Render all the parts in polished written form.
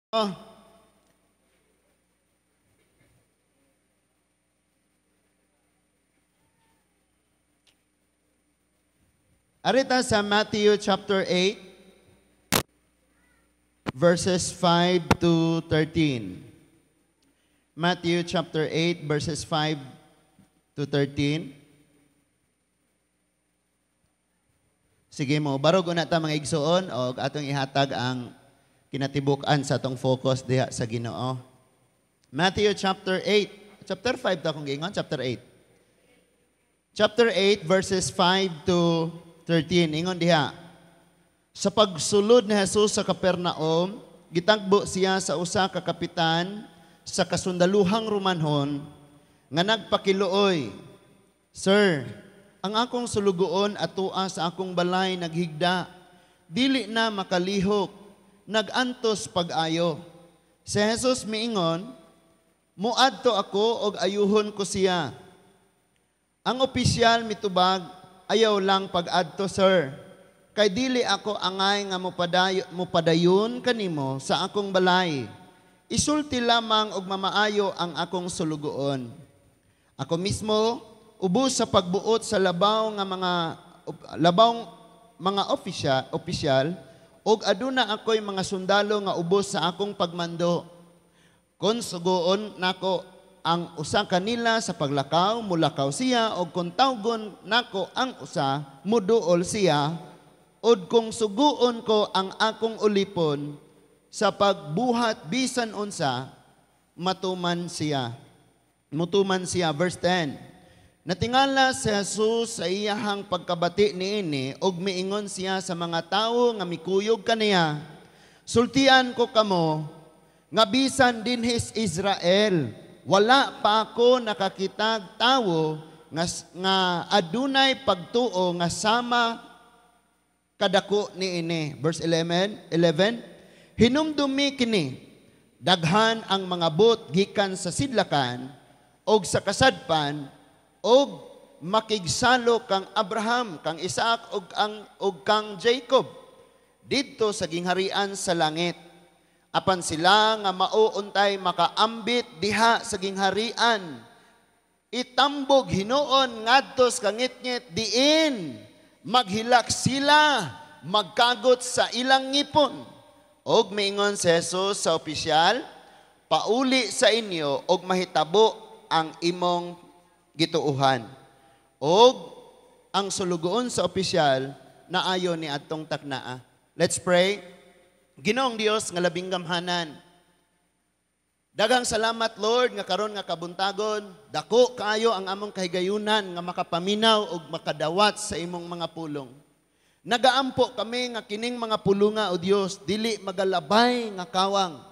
Oh. Arita sa Matthew chapter 8 verses 5 to 13. Matthew chapter 8 verses 5 to 13. Sige mo, barog una ta, mga igsuon, og atong ihatag ang kinatibuk-an sa atong focus diha sa Ginoo. Matthew chapter 8, chapter 5 ta akong giingon, chapter 8. Chapter 8 verses 5 to 13, ingon diha. Sa pagsulod ni Jesus sa Capernaum, gitagbo siya sa usa ka kapitan sa kasundaluhang Romanhon nga nagpakiluoy, "Sir, ang akong sulugoon atua sa akong balay naghigda, dili na makalihok, nagantos pag-ayo." Si Jesus miingon, "Muadto ako og ayuhon ko siya." Ang opisyal mitubag, "Ayaw lang pag-adto, sir. Kay dili ako angay nga mupadayon kanimo sa akong balay. Isulti lamang og mamaayo ang akong sulugoon. Ako mismo ubos sa pagbuot sa labaw mga opisyal og aduna ako'y mga sundalo nga ubos sa akong pagmando. Kung sugoon nako ang usa kanila sa paglakaw, mulakaw siya, og kung tawgon nako ang usa, muduol siya, og kung suguon ko ang akong ulipon sa pagbuhat bisan unsa, matuman siya." Mutuman siya. Verse 10. Natingala si Jesus sa iyahang pagkabati niini og miingon siya sa mga tawo nga mikuyog kaniya, "Sultian ko kamo nga bisan dinhis Israel wala pa ako nakakitag tawo nga adunay pagtuo nga sama kadako niini." Verse 11, 11, "Hinumdumi kini, daghan ang mga bot gikan sa sidlakan og sa kasadpan og makigsalo kang Abraham, kang Isaac og kang Jacob didto sa gingharian sa langit. Apan sila nga mauuntay makaambit diha sa gingharian, itambog hinuon ngadto sa kangitngit diin maghilak sila magkagot sa ilang ngipon." Og miingon si Jesus sa opisyal, "Pauli sa inyo og mahitabo ang imong gituohan." Og ang sulugoon sa opisyal naayo ni adtong taknaa. Let's pray. Ginoong Dios nga labing gamhanan, daghang salamat, Lord, nga karon nga kabuntagon, dako kaayo ang among kahigayunan nga makapaminaw og makadawat sa imong mga pulong. Nagaampo kami nga kining mga pulunga, o Dios, dili magalabay nga kawang,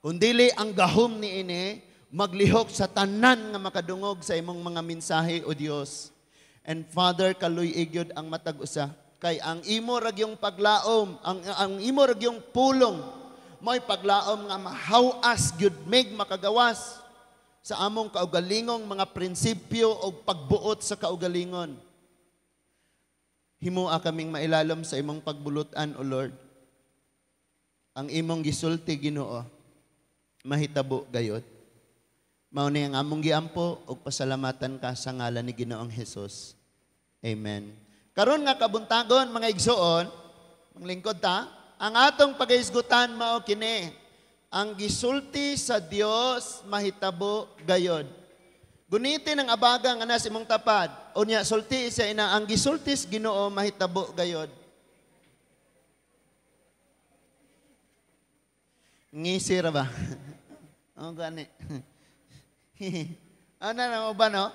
kundili ang gahom niini maglihok sa tanan nga makadungog sa imong mga mensahe, o Dios. And Father, kaluy-i gyud ang matag usa kay ang imo ra gyung paglaom, ang imo ra gyung pulong mo'y paglaom nga mahawas gyud mig makagawas sa among kaugalingong mga prinsipyo o pagbuot sa kaugalingon. Himoa kaming mailalom sa imong pagbulutan, O Lord. Ang imong gisulti, Ginoo, mahitabo gayod. Mao ni ang among giampo ug pasalamatan ka sa ngalan ni Ginoong Hesus. Amen. Karon nga kabuntagon, mga igsuon, manglingkod ta, ang atong pagahisgutan mao kini: ang gisulti sa Dios mahitabo gayod. Gunitin ang abaga nga nasa imong tapad. Unya sulti sa ina, ang gisulti sa Ginoo mahitabo gayod. Ngisi ra ba? Oh, gani. Ano na mo ba, no?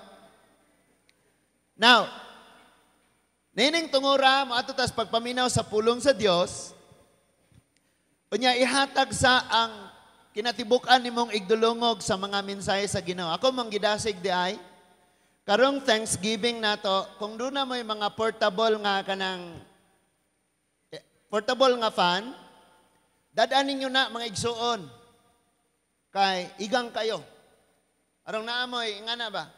Now, nining tungura, moadto tas pagpaminaw sa pulong sa Dios, unya ihatag sa ang kinatibuk-an nimong igdulungog sa mga mensahe sa Ginoo. Ako mong gidasig di ay karong Thanksgiving nato, kung doon na mo'y mga portable nga kanang portable nga fan, dadaan ninyo na, mga igsuon. Kay igang kayo. Arong naamoy, nga na ba?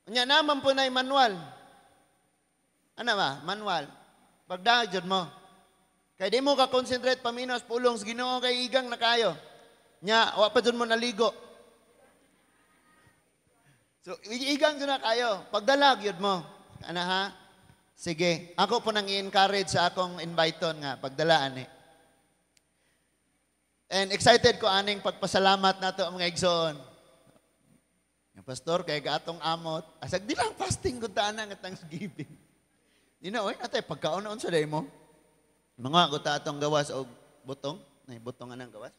Unya naman po na'y manual. Ano ba? Manual. Pagdaag jud mo. Kay di mo ka-concentrate paminaw sa pulong sa Ginoo kay igang na kayo. Nya, wa pa jud mo naligo. So, igang jud na kayo. Pagdala gyud mo. Ana ha? Sige. Ako po nang i-encourage sa akong inviteon nga pagdala ani. And excited ko aning pagpasalamat nato, mga igsoon. Nga pastor kay atong amot, asag di lang fasting gud ta ana nga Thanksgiving. Di na oy natay pagkaon unsa day mo. Mga guta atong gawas og butong, nay butong anang gawas.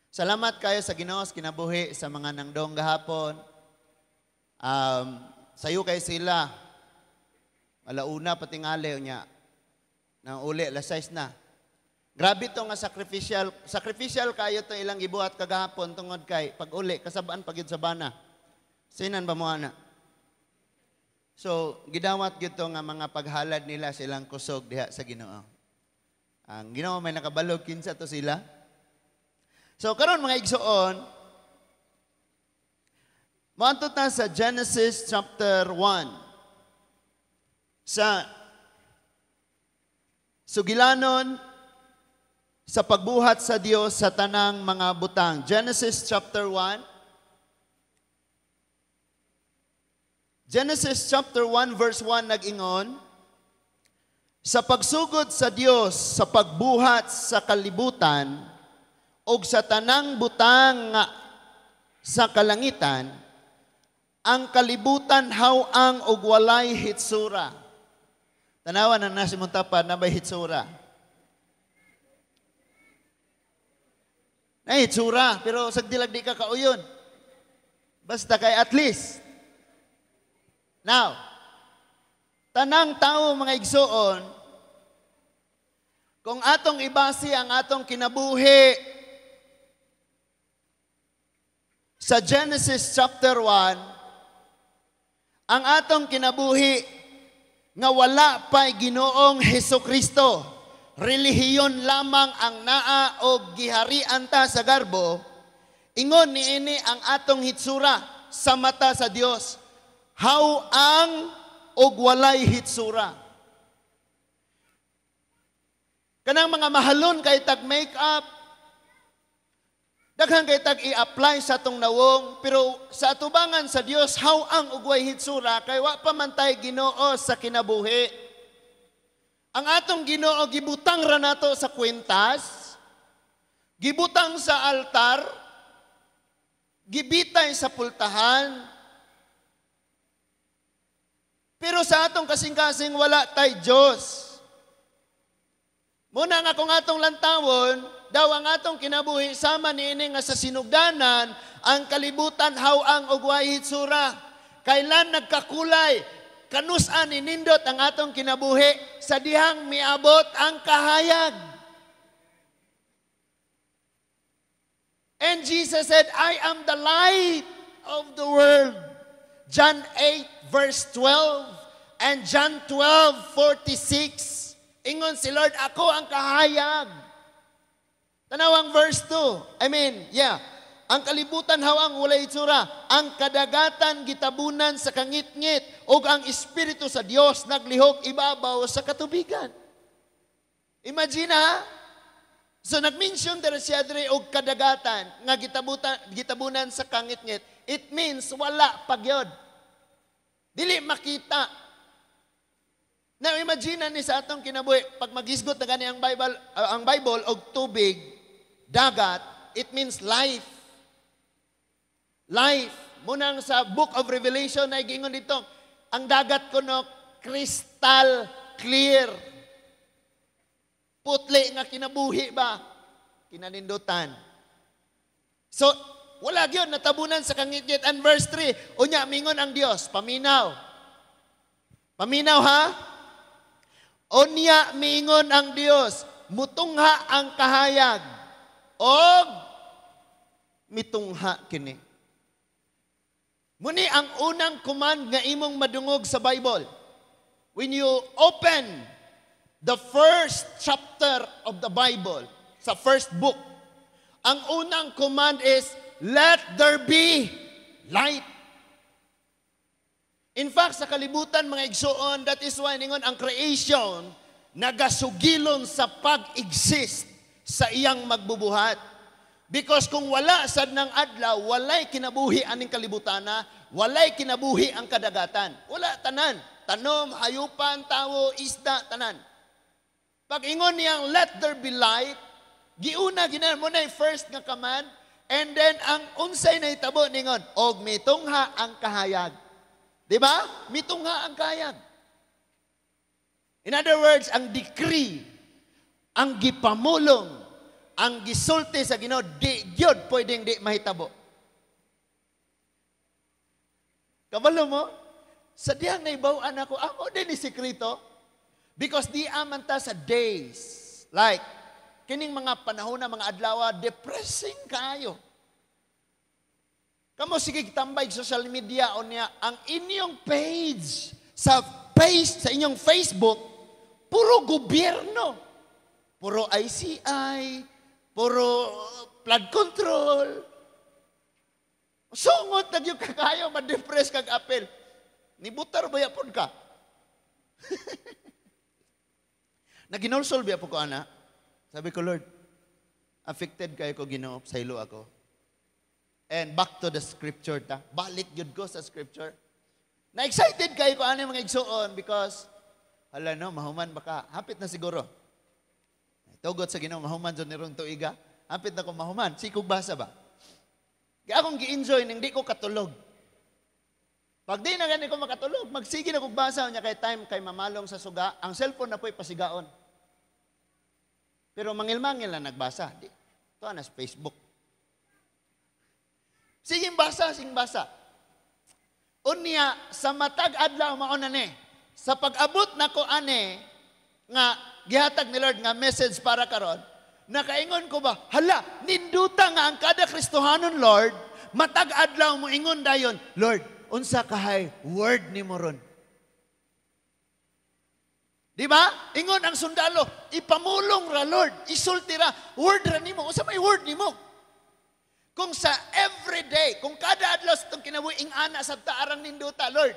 Salamat kayo sa Ginoo sa kinabuhi sa mga nangdong gahapon. Sayo kay sila. Alauna patingali niya. Nang uli alas 6 na. Grabe to nga sacrificial, sacrificial kayo to ilang gibuhat kagahapon tungod kay pag uli kasabaan pag sa bana. Sinan ba mo ana? So, gidawat gyud to nga mga paghalad nila silang kusog diha sa Ginoo. Ang Ginoo may nakabalog kinsa to sila. So karon, mga igsoon, moadto ta sa Genesis chapter 1. Sa sugilanon sa pagbuhat sa Dios sa tanang mga butang. Genesis chapter 1. Genesis chapter 1 verse 1 nag-ingon, "Sa pagsugod sa Dios sa pagbuhat sa kalibutan ug sa tanang butang nga sa kalangitan, ang kalibutan haw-ang ug walay hitsura." Tanawa na nasi mong tapad na may hitsura. Na hitsura, pero sagdilag di ka kauyon. Basta kay at least. Now, tanang tao, mga igsoon, kung atong ibase ang atong kinabuhi sa Genesis chapter 1, ang atong kinabuhi nga wala pa'y Ginoong Heso Kristo, relihiyon lamang ang naa o giharian ta sa garbo, ingon niini ang atong hitsura sa mata sa Dios, haw-ang og walay hitsura. Kanang mga mahalon kay tag make-up, daghan kay tag i-apply sa atong nawong, pero sa atubangan sa Dios, haw-ang og way hitsura kay wa pa man tay Ginoo sa kinabuhi. Ang atong Ginoo gibutang ra nato sa kwintas, gibutang sa altar, gibitay sa pultahan. Pero sa atong kasing-kasing wala tay Dios. Muna nga kung atong lantawon, daw ang atong kinabuhi sama niini nga sa sinugdanan, ang kalibutan haw-ang og way hitsura. Kailan nagkakulay, kanusan ninindot ang atong kinabuhi sa dihang miabot ang kahayag. And Jesus said, "I am the light of the world." John 8 verse 12 and John 12:46. Ingon si Lord, "Ako ang kahayag." Tanawang verse 2. I mean, yeah. Ang kalibutan hawang walay itsura. Ang kadagatan gitabunan sa kangitngit ug ang espiritu sa Dios naglihok ibabaw sa katubigan. Imagine ha? So nag-mention dere siya dere og kadagatan nga gitabunan sa kangitngit. It means wala pagyod. Dili makita. Now imagine ni sa atong kinabuhi pag magisgot na gani ang Bible og tubig, dagat, it means life. Life. Munang sa Book of Revelation ay giingon dito, ang dagat kuno crystal clear. Putli nga kinabuhi ba? Kinanindutan. So, wala gyud natabunan sa kangitngit. And verse 3, unya mingon ang Dios, paminaw. Paminaw ha? Unya mingon ang Dios, mutungha ang kahayag og mitungha kini. Muni ang unang command nga imong madungog sa Bible. When you open the first chapter of the Bible, sa first book, ang unang command is, "Let there be light." In fact, sa kalibutan, mga igsoon, that is why ningon ang creation, Nagasugilon sa pag-exist sa iyang magbubuhat. Because kung wala sad ng adlaw, walay kinabuhi aning kalibutana, walay kinabuhi ang kadagatan. Wala tanan. Tanom, hayupan, tawo, isda, tanan. Pag ingon niyang "Let there be light," giuna ginan mo na first nga command, and then ang unsay nahitabo ningon, og mitungha ang kahayag. Di ba? Mitungha ang kahayag. In other words, ang decree, ang gipamulong, ang gisulti sa Ginoo, di gyud pwedeng di mahitabo. Kabalo mo? Sa diyang naibaw-an ako, amo din ni sekreto. Because di aman ta sa days. Like, kining mga panahon na mga adlaw, depressing kaayo. Kamo sige tambay social media o niya, ang inyong page sa inyong Facebook, puro gobyerno. Puro ICI, puro flood control. Sungot na gyud kakayo, ma-depress kag apel. Nibutar ba yapon ka? Naginulsol biya po ko, ana. Sabi ko, "Lord, affected kayo ko Ginoo, saylo ako." And back to the scripture ta. Balik gyud ko sa scripture. Na-excited kayo ko ani mga igsuon because hala no, mahuman baka hapit na siguro. Tugot sa Ginoo mahuman jud nirong tuiga. Hapit na ko mahuman. Sikog basa ba? Kaya akong gi-enjoy ning di ko katulog. Pag di na gani ko makatulog, magsige na kog basa niya kay time kay mamalong sa suga, ang cellphone na po'y pasigaon. Pero mangil-mangil na nagbasa. Di, ito na sa Facebook. Sige basa, sige basa. Unya, sa matag adlaw mao na ni. Sa pag-abot nako ane, nga gihatag ni Lord nga message para karon, nakaingon ko ba, hala, ninduta nga ang kada Kristohanon, Lord, matag adlaw mo ingon dayon, "Lord, unsa kahay word ni mo ron?" Di ba? Ingon ang sundalo, "Ipamulong ra, Lord, isulti ra, word ra nimo." Unsa may word nimo? Kung sa everyday, kung kada adlaw sa itong kinabuhi, ing-ana sa taarang ninduta, "Lord,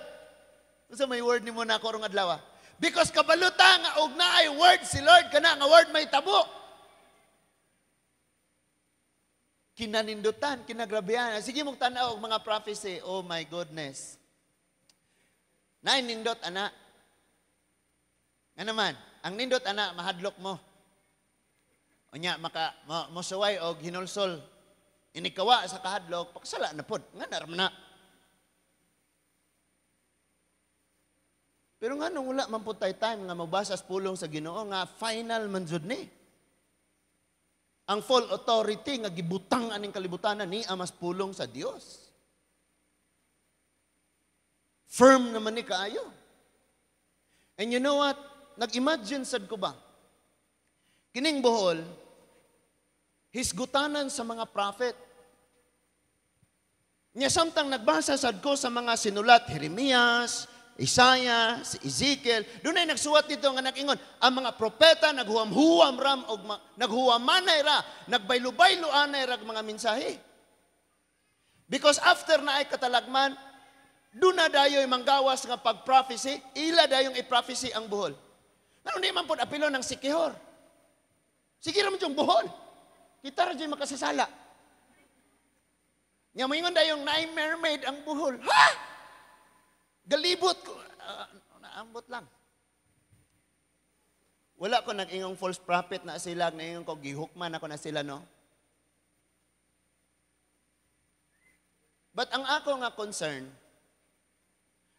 unsa may word nimo na ako rong adlaw?" Because kabaluta nga og naay word si Lord, kana nga word may tabo. Kinanindutan, kinagrabehan. Sige mong tanaw og mga prophecy. Oh my goodness. Naay nindot, ana. Nga naman, ang nindot, ana, mahadlok mo. Unya, maka, mosuway og hinulsol. Inikawa sa kahadlok, paksala na pod. Nga naram na. Pero nga nung wala man po tay time nga magbasa sa pulong sa Ginoo nga final man jud ni. Ang full authority nga gibutang aning kalibutanan ni amas pulong sa Dios. Firm naman ni kaayo. And you know what? Nag-imagine sad ko ba? Kining Bohol, hisgutanan sa mga prophet. Nya samtang nagbasa sad ko sa mga sinulat, Jeremias, Isaiah, si Ezekiel, doon ay nagsuwat dito nga nag-ingon, ang mga propeta naghuam-huam ram og naghuamanay ra, nagbaylo-baylo anay ra mga mensahe. Because after na ay katalagman, doon na dayo'y manggawas nga pag-prophecy, ila dayong i-prophecy ang Bohol. Ano di man po apilo ng Sikihor? Sige raman yung Bohol. Kita ra dyan makasasala. Nga moingon dayong naay mermaid ang Bohol. Ha? Galibot ko. Naambot lang. Wala ko nag-ingong false prophet na sila, naingon ko, gihukman ako na sila, no? But ang ako nga concern,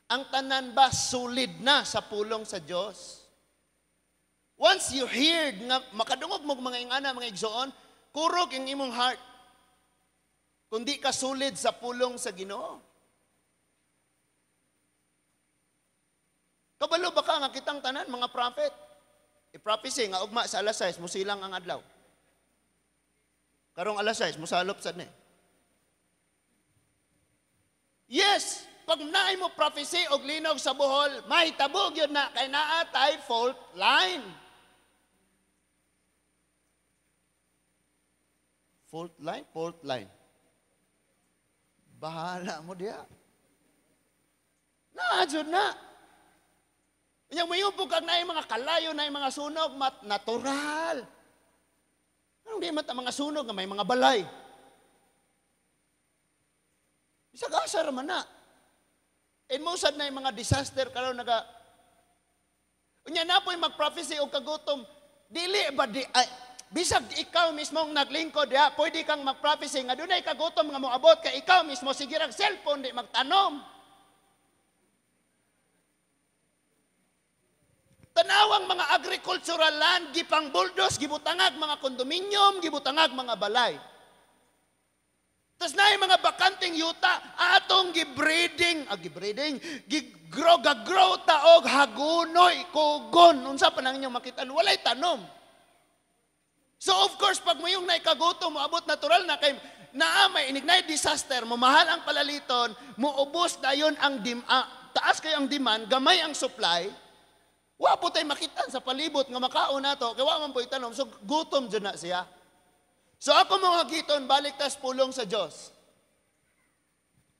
ang tanan ba solid na sa pulong sa Diyos? Once you heard nga makadungog mo mga ingana, mga igsoon, kurog ang imong heart. Kundi ka solid sa pulong sa Ginoo. Kabalo ba ka nga kitang tanan, mga prophet? I-prophecy nga ugma sa alas 6, musilang ang adlaw. Karong alas 6, musalop sad ni. Yes, pag naay mo prophecy og linog sa Bohol, mahitabo gyud na kay naa tay fault line. Fault line, fault line. Bahala mo diya. Naa jud na. Unya moingon pud kag naay mga kalayo, naay mga sunog, mat natural. Anong di man ta mga sunog nga may mga balay? Bisag asa ra man na. And mosad na yung mga disaster karon naga. Unya na po'y mag-prophecy og kagutom. Dili ba di ay, bisag ikaw mismo ang naglingkod diha, pwede kang mag-prophecy nga dunay kagutom nga moabot kay ikaw mismo sige rag cellphone di magtanom. Tanawang mga agricultural land, gipang buldos, gibutangag mga kondominium, gibutangag mga balay. Tapos na yung mga bakanting yuta, atong gibreeding, gibreeding, gigrow, gagrow taog, hagunoy, kugon. Unsa pa nang inyong makita, walay tanom. So of course, pag mo yung naikagutom, moabot natural na kay naa may inignay disaster, momahal ang palaliton, moubos dayon ang taas kayo ang demand, gamay ang supply. Wa po tayo makita sa palibot nga makaon nato, kay wa man po'y tanom, so gutom dyan na siya. So ako mga giton, balik tas pulong sa Diyos.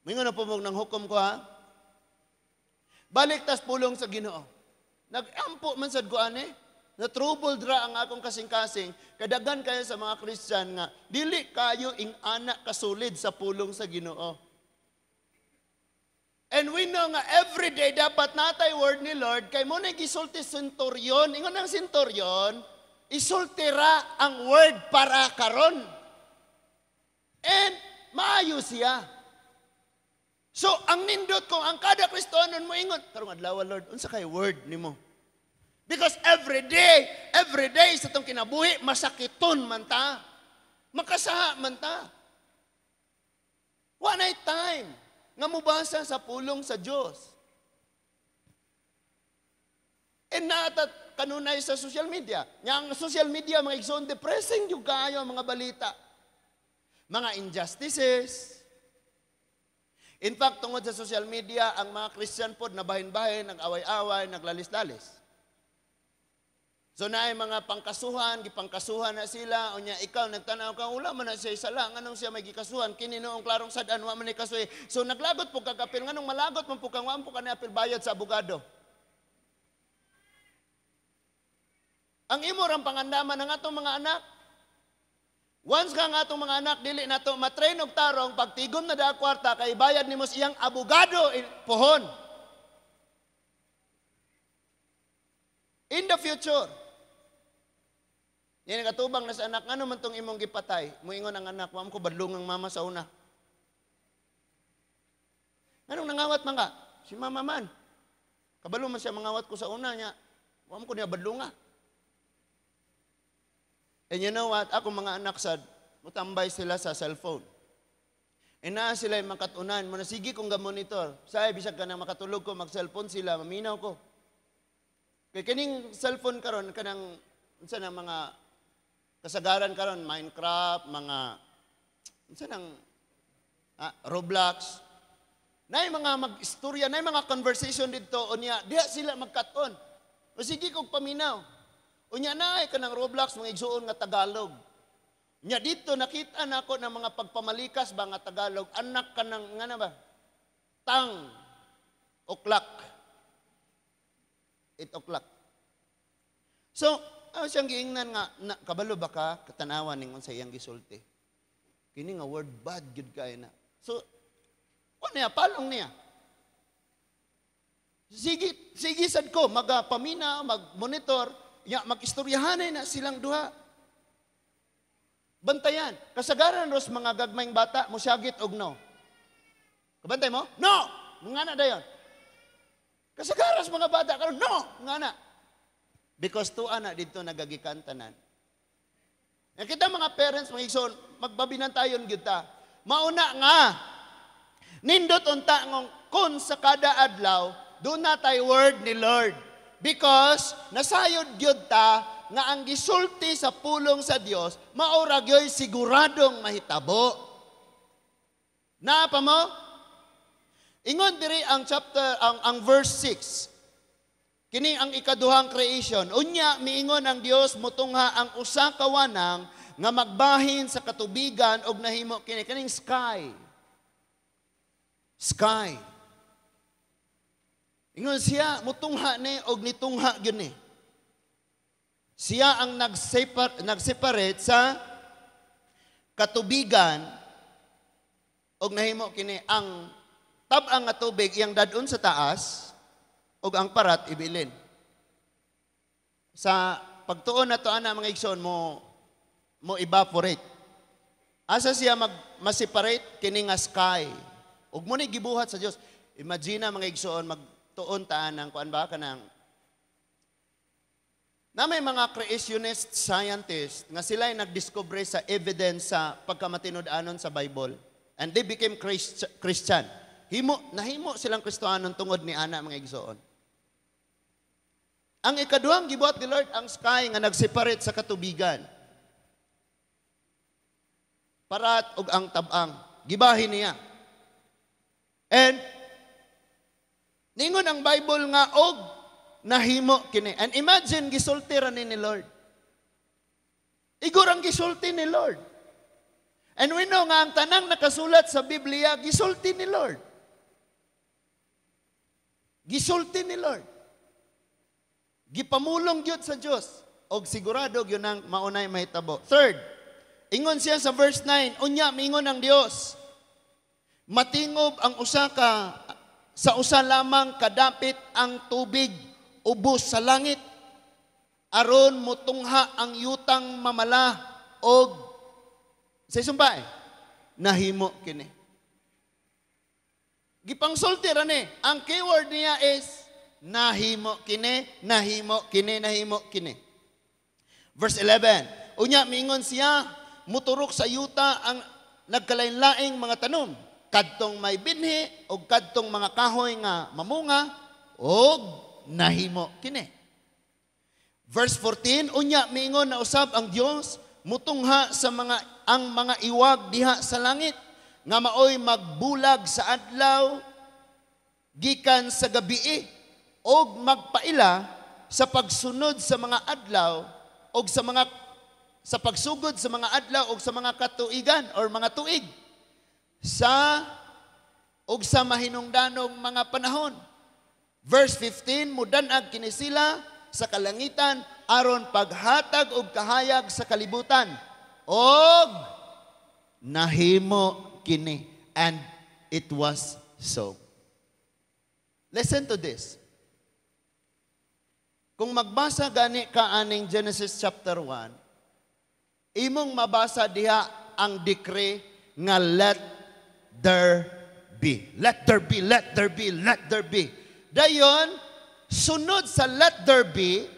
Mingon na po mo ng hukom ko ha. Balik tas pulong sa Ginoo. Nag-ampo man sad ko ani. Na-trouble dra ang akong kasing-kasing. Kadagan kayo sa mga Christian nga, dili kayo ing anak kasulid sa pulong sa Ginoo. And we know nga every day dapat natay word ni Lord kay mo na gisulti centurion. Ingon ang centurion, isultira ang word para karon. And maayo siya. So, ang nindot ko, ang kada Kristohanon mo ingon, karong adlaw Lord, unsa kay word nimo? Because every day sa itong kinabuhi, masakiton man ta. Makasaha man ta. Wa nay time nga mubasa sa pulong sa Dios. And naatat kanunay sa social media. Nga ang social media, mga igsoon, depressing yung kaayo ang mga balita. Mga injustices. In fact, tungod sa social media, ang mga Christian pod nabahin-bahin, nag-away-away, naglalis-lalis. So naay mga pangkasuhan, gipangkasuhan na sila, unya ikaw nagtanaw ka, wala man na siya sala, nganong siya may gikasuhan, kini noong klarong sad-an, wa man ni kasuhi. So naglagot po kag apil, nganong malagot man po kang, wa man po ka ni apil bayad sa abogado. Ang imo rang pangandaman ng atong mga anak. Once ka nga atong mga anak, dili nato matrain og tarong, pagtigom na da kwarta, kay bayad nimo sa iyang abogado, pohon. In the future, yan ang katubang na sa anak, ano man tong imong gipatay? Muingon ang anak, wa ko badlong ang mama sa una. Anong nangawat man ka? Si mama man. Kabalo man siya mangawat ko sa una niya. Wa ko niya badlonga. And you know what? Ako mga anak sad, mutambay sila sa cellphone. E naa sila yung makatunan. Muna sige kong ga-monitor. Say, bisag ka nang makatulog ko, mag-cellphone sila, maminaw ko. Kaya kining cellphone karon kanang, unsa na mga kasagaran karon, Minecraft, mga, unsa nang, Roblox. Naay mga mag-istorya, naay mga conversation didto, unya, diha sila magkat-on. O sige kog paminaw. Unya naay kanang Roblox, mga igsuon nga Tagalog. Unya dito nakita nako ng mga pagpamalikas ba nga Tagalog, anak ka ng, nga na ba? Tang o'clock. 8 o'clock. So, siyang giingnan nga, na, kabalo ba ka, katanawan ningon sa iyang gisulti. Kini nga word bad gyud kay na. So, ano niya, palong niya. Sige, sige sad ko, magpamina, magmonitor, ya, mag-istoryahanay na silang duha. Bantayan. Kasagaran ros mga gagmayng bata, mosyagit og no. Kabantay mo? No! Nga na dayon. Kasagaran sa mga bata, karon no! Nga na. Because tuwa na dito nagagikantanan. Kita mga parents, mga igsoon, magbabinan tayon gyud ta. Mauna nga, nindot unta ngong kun sa kada adlaw, doon na tay word ni Lord. Because nasayod gyud ta nga ang gisulti sa pulong sa Dios, maura gyoy siguradong mahitabo. Naa pa mo? Ingon diri ang chapter ang verse 6. Kini ang ikaduhang creation. Unya miingon ang Dios motungha ang usa ka wanang nga magbahin sa katubigan og nahimo kini kaning sky. Sky. Ingon siya, mutungha ni og nitungha gyud ni. Siya ang nag-separate sa katubigan og nahimo kini ang tab-ang nga tubig iyang dadon sa taas ug ang parat ibilin. Sa pagtuon na to ana, mga igsoon, mo mo evaporate. Asa siya mag ma-separate kini nga sky? Ug mo ni gibuhat sa Dios. Imagine na, mga igsoon, magtuon ta ng kuan ba, kanang na may mga creationist scientists nga sila ay nagdiscover sa evidence sa pagkamatinud-anon sa Bible. And they became Christian. Himo, nahimo silang Kristohanon tungod ni ana, mga igsoon. Ang ikaduhang gibuhat ni Lord, ang sky nga nagseparate sa katubigan. Parat og ang tabang. Gibahin niya. And ningon ang Bible nga og nahimo kini. And imagine, gisulti ra ni Lord. Igor ang gisulti ni Lord. And we know nga ang tanang nakasulat sa Biblia, gisulti ni Lord. Gisulti ni Lord. Gipamulong gyud sa Dios og sigurado gyud nang maunay mahitabo. Third, ingon siya sa verse 9, unya mingon ang Dios, matingob ang usa ka sa usa lamang kadapit ang tubig ubos sa langit aron mutungha ang yutang mamala, og sa sumpay nahimo kini. Gipangsulti ra ni. Ang keyword niya is nahimo kini, nahimo kini, nahimo kini. Verse 11. Unya mingon siya, muturok sa yuta ang nagkalain-laing mga tanom, kadtong may binhi og kadtong mga kahoy nga mamunga, og nahimo kini. Verse 14, unya miingon na usab ang Dios, mutungha sa mga ang mga iwag diha sa langit nga maoy magbulag sa adlaw gikan sa gabii og magpaila sa pagsunod sa mga adlaw og sa mga sa pagsugod sa mga adlaw og sa mga katuigan or mga tuig sa og sa mahinungdanong mga panahon. Verse 15, mudanag kini sila sa kalangitan aron paghatag og kahayag sa kalibutan. Og nahimo kini, and it was so. Listen to this. Kung magbasa gani ka aning Genesis chapter 1, imong mabasa diha ang decree nga "Let there be. Let there be, let there be, let there be." Dayon, sunod sa "Let there be,"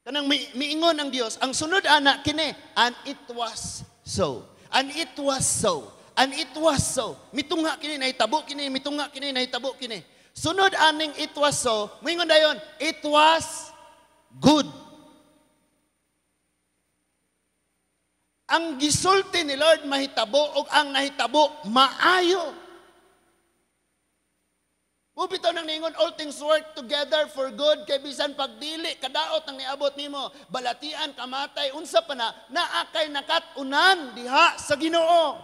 kanang miingon ang Dios, ang sunod ana kini, "And it was so. And it was so. And it was so." Mitungha kini, nahitabo kini, mitungha kini, nahitabo kini. Sunod aning "it was so," moingon dayon, "It was good." Ang gisulti ni Lord mahitabo og ang nahitabo maayo. Bitaw nang ningon, all things work together for good, kay bisan pagdili kadaot ang niabot nimo, balatian, kamatay, unsa pa na, naa kay nakat-unan diha sa Ginoo.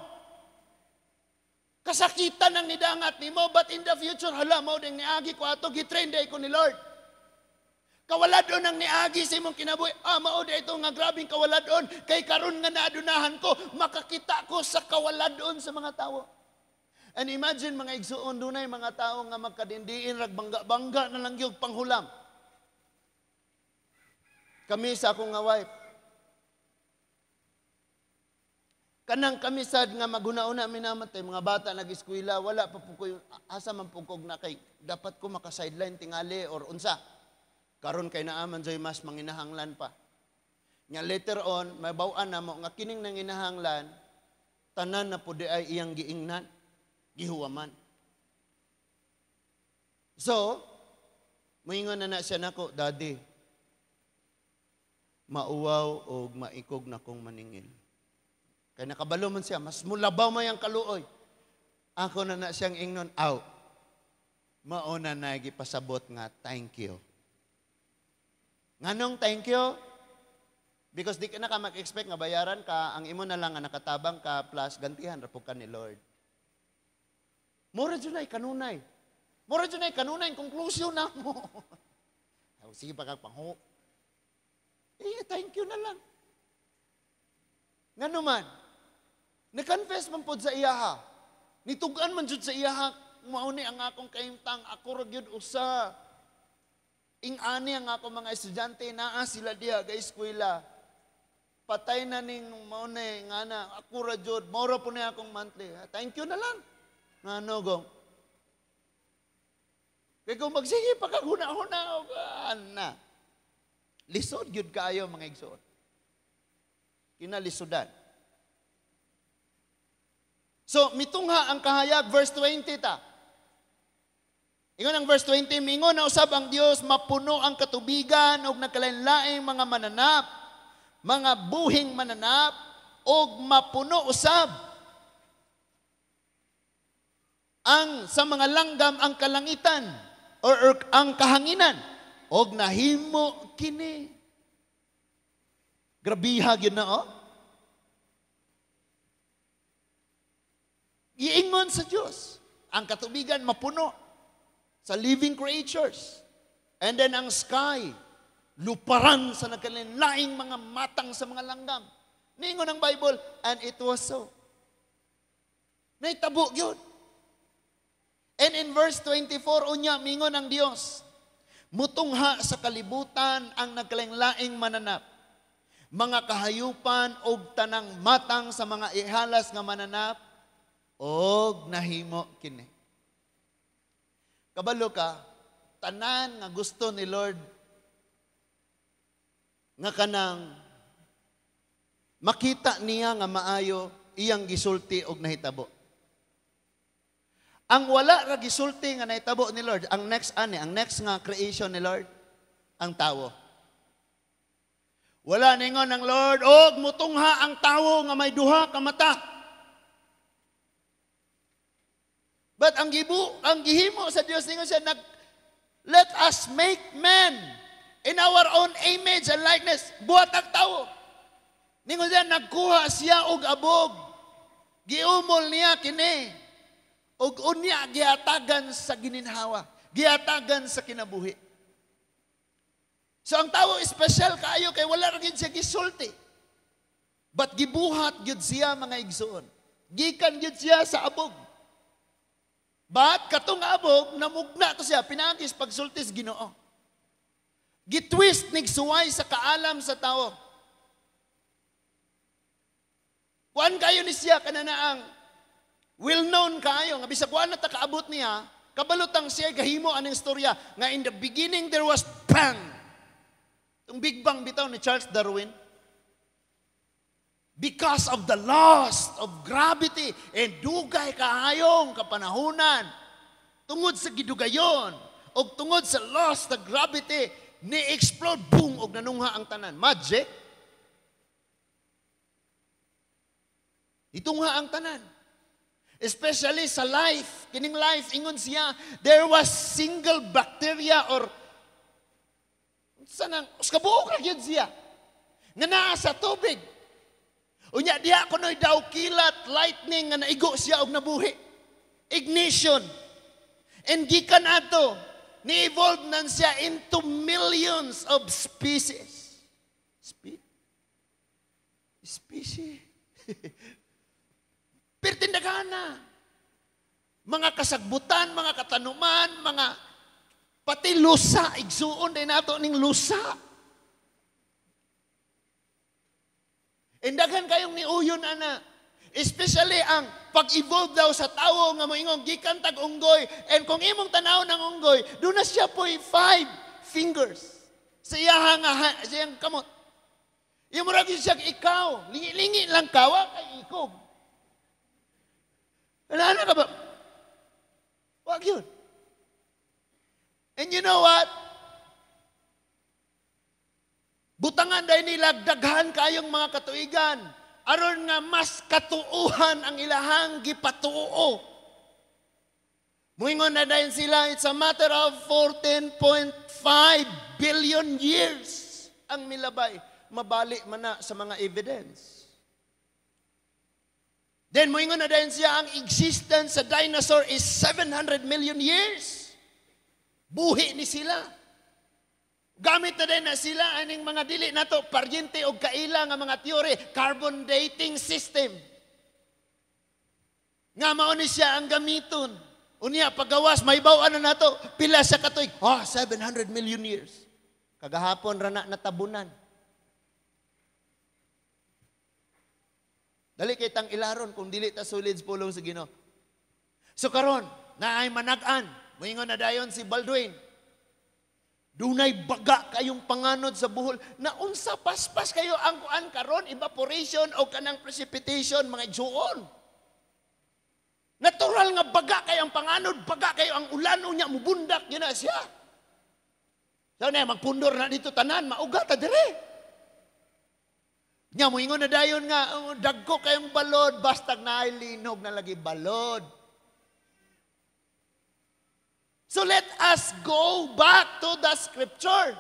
Kasakitan ang nidangat nimo, but in the future, hala, mao ding niagi ko ato, gitrain day ko ni Lord. Kawaladon ang niagi sa imong kinabuhi. Ah, mao di ito nga grabing kawaladon kay karon nga naadunahan ko, makakita ko sa kawaladon sa mga tawo. And imagine, mga igsuon, dunay mga tao nga magkadindiin rag bangga-bangga na lang gyud panghulam. Kami sa akong nga wife, kanang kami sad nga maghuna-una mi namatay, mga bata nag-eskwela, wala pa po ko asa man po kog na kay dapat ko maka-sideline tingali or unsa. Karon kay naaman joy mas manginahanglan pa. Nya later on, mabaw-an na mo nga kining nanginahanglan, tanan na pud ay iyang giingnan, gihuwaman. So, moingon na na siya nako, "Daddy, mauwaw og maikog na kong maningil." Kay nakabalo man siya, mas mulabaw man yang kaluoy. Ako na na siyang ingnon, "Aw, mauna na gipasabot nga thank you." Nganong thank you? Because di ka na ka mag-expect nga bayaran ka, ang imo na lang nga nakatabang ka plus gantihan ra pud ka ni Lord. Mura jud ay kanunay. Mura dyan ay kanunay conclusion na mo. Sige pa kag pangho. Eh, thank you na lang. Ngano man, na-confess man pod sa iyaha. Nitugan man jud sa iyaha, mao ni ang akong kahimtang, ako ra gyud usa. Ing-ani ang akong mga estudyante, naa sila diha ga eskwela. Patay na ning mao ni nga na, ako ra jud, mao ra po ni akong monthly. Thank you na lang. Ngano gong? Kay kung magsige pa kag huna-huna og ana. Lisod gyud kaayo, mga igsoon. Kinalisudan. So, mitungha ang kahayag, verse 20 ta. Ingon ang verse 20, mingon na usab ang Dios, "Mapuno ang katubigan og nagkalain-laing mga mananap, mga buhing mananap, og mapuno usab ang sa mga langgam ang kalangitan or ang kahanginan, og nahimo kini." Grabiha gyud na, oh. Giingon sa Dios, ang katubigan mapuno sa living creatures. And then ang sky, luparan sa nagkalain-laing mga matang sa mga langgam. Ningon ang Bible, and it was so. Naitabo yun. And in verse 24, unya, mingon ang Dios, "Mutungha sa kalibutan ang nagkalain-laing mananap, mga kahayupan og tanang matang sa mga ihalas nga mananap, og nahimo kini." Kabalo ka, tanan nga gusto ni Lord nga kanang makita niya nga maayo, iyang gisulti og nahitabo. Ang wala ra gisulti nga nahitabo ni Lord, ang next ani, ang next nga creation ni Lord, ang tawo. Wala ningon ang Lord, "Og mutungha ang tawo nga may duha ka mata." But ang gihimo sa Dios, ningon siya, "Let us make man in our own image and likeness." Buhat ang tawo. Ningon siya, nagkuha siya og abog. Giumol niya kini. Og unya gihatagan sa gininhawa, gihatagan sa kinabuhi. So ang tawo espesyal kaayo kay wala ra gid siya gisulti. But gibuhat gyud siya, mga igsoon. Gikan gyud siya sa abog. But katong abog namugna to siya pinaagis pagsultis Ginoo. Gitwist nigsuway sa kaalam sa tawo. Kuan kayo ni siya kananaang well known kaayo nga bisag wa na ta kaabot niya, kabalutang siya gahimo aning istorya nga in the beginning there was bang. Itong Big Bang bitaw ni Charles Darwin. Because of the loss of gravity and dugay kaayong kapanahunan, tungod sa gidugayon og tungod sa loss of gravity, ni-explode, boom, og nanungha ang tanan. Magic. Itungha ang tanan. Especially sa life, kining life, ingon siya, there was single bacteria or sanang, kabuok ra gyud siya, nga naa sa tubig. Unya diha kunoy daw kilat, lightning nga naigo siya og nabuhi. Ignition. And gikan ato, ni-evolve nan siya into millions of species. Species. Pertindagana. Mga kasagbutan, mga katanuman, mga pati lusa, igsuon din nato ning lusa. Indaghan kayong niuyon ana. Especially ang pag-evolve daw sa tawo nga moingon gikan tag unggoy, and kung imong tanaw ng unggoy, doon na siya po'y 5 fingers sa iyaha nga siyang kamot. Imo ra gyud siya ikaw, lingi-lingi lang ka, wa kay ikog. Ano ka ba? Wag yun. And you know what? Butangan dahil nila daghan kayong mga katuigan. Aron nga mas katuuhan ang ilahang gipatuo. Muingon na dahil sila, it's a matter of 14.5 billion years ang milabay. Mabali man na sa mga evidence. Then muingon na dahil siya, ang existence sa dinosaur is 700 million years. Buhi ni sila. Gamit na din na sila aning mga dili nato paryente og kaila nga mga theory, carbon dating system. Nga mao ni siya ang gamiton. Unya pagawas mahibaw-an na nato pila siya katuig? Ah, 700 million years. Kagahapon ra na natabunan. Dali kay tang ilaron kung dili ta sulid sa pulong sa Ginoo. So karon, naay manag-an, moingon na dayon si Baldwin. Dunay baga kayong panganod sa Bohol na unsa paspas kayo ang kuan karon, evaporation o kanang precipitation, mga igsuon. Natural nga baga kayo ang panganod, baga kayo ang ulan, unya mubundak yun na siya. So na magpundor na dito tanan, mauga ta dire. Nya moingon na dayon nga oh, dagko kayong balod, bastag naay linog na lagi balod. So let us go back to the scripture.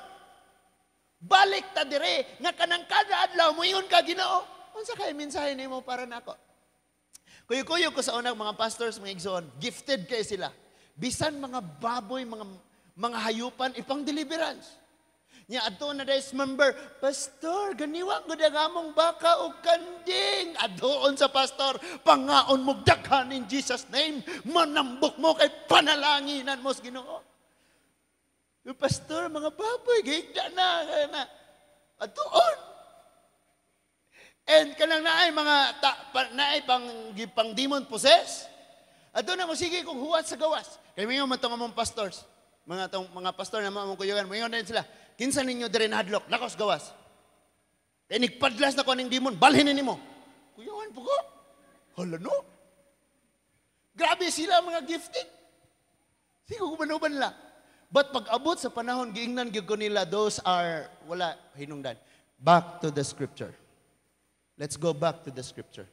Balik ta dire nga kanang kada adlaw moingon ka, "Ginoo, unsa kay mensahe nimo para nako?" Kuyo-kuyo ko sa unang mga pastors, mga igsoon, gifted kay sila. Bisan mga baboy, mga hayupan ipang deliverance. Nya adto na day's member, "Pastor, ganiwa gud ang among baka og kanding." Adtoon sa pastor, "Pangaon mo daghan in Jesus' name, manambok mo kay panalanginan mo sa Ginoo." "Yung pastor, mga baboy, gigda na, na." Adtoon. And kanang naay mga ta, pa, naay pang pang demon possess. Adto na mo sige kung huwat sa gawas. Kay moingon man tong among pastors. Mga tong mga pastor na among kuyugan, moingon din sila. "Kinsa ninyo diri nahadlok? Lakos gawas. Kay nigpadlas na ko aning demon, balhin ni nimo." Kuyawan po ko. Hala no. Grabe sila mga gifted. Sige ko manuban nila. But pag abot sa panahon, giingnan gyud ko nila, those are, wala, hinungdan. Back to the scripture. Let's go back to the scripture.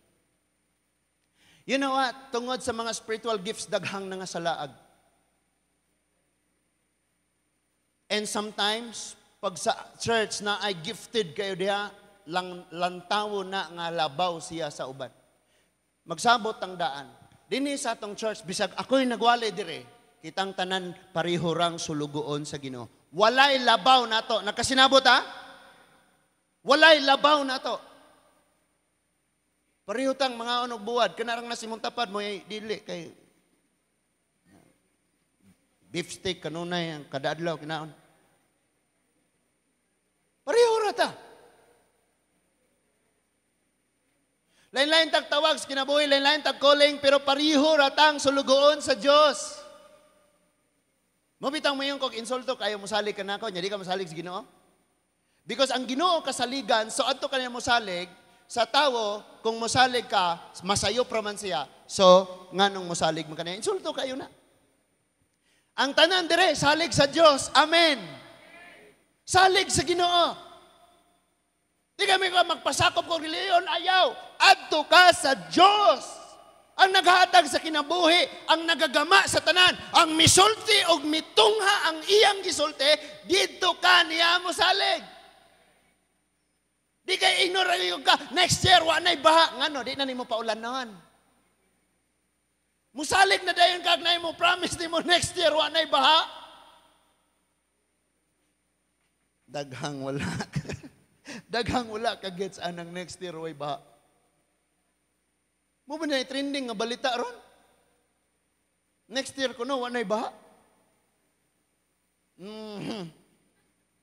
You know what? Tungod sa mga spiritual gifts, daghang nangasalaag. And sometimes, pag sa church na ay gifted kayo diha, lang, lantawo na nga labaw siya sa uban. Magsabot ang daan. Dinhi sa atong church, bisag ako'y nagwali dire, kitang tanan pareho rang sulugoon sa Ginoo. Walay labaw nato. Nakasinabot ha? Walay labaw nato. Pareho tang mga onog buwad, kanarang na simong tapad mo ay dili kay beef steak kanunay ang kada adlaw kinaon. Pareho ra ta. Lain-lain tag tawag sa kinabuhi, lain-lain tag calling, pero pareho ra tang sulugoon sa Dios. Mo bitang mayon kog insulto kayo, mosalig ka nako, nya di ka mosalig sa Ginoo. Because ang Ginoo kasaligan, so adto ka niya mosalig sa tawo, kung mosalig ka, masayop ra man siya. So nganong mosalig man kaniya? Insulto kayo na. Ang tanan dire salig sa Dios. Amen. Salig sa Ginoo. Di kami ka magpasakop kog relihiyon, ayaw. Adto ka sa Dios. Ang naghatag sa kinabuhi, ang nagagama sa tanan, ang misulti og mitungha ang iyang gisulti, didto ka niya mosalig. Di kay ignore ka, next year wa nay baha, ngano di na nimo paulanon. Musalig na dayon kag nay mo promise nimo next year wa nay baha. Daghang wala. Daghang wala ka gets anang next year way baha. Mo ba na trending nga balita ron? Next year kuno wa nay baha.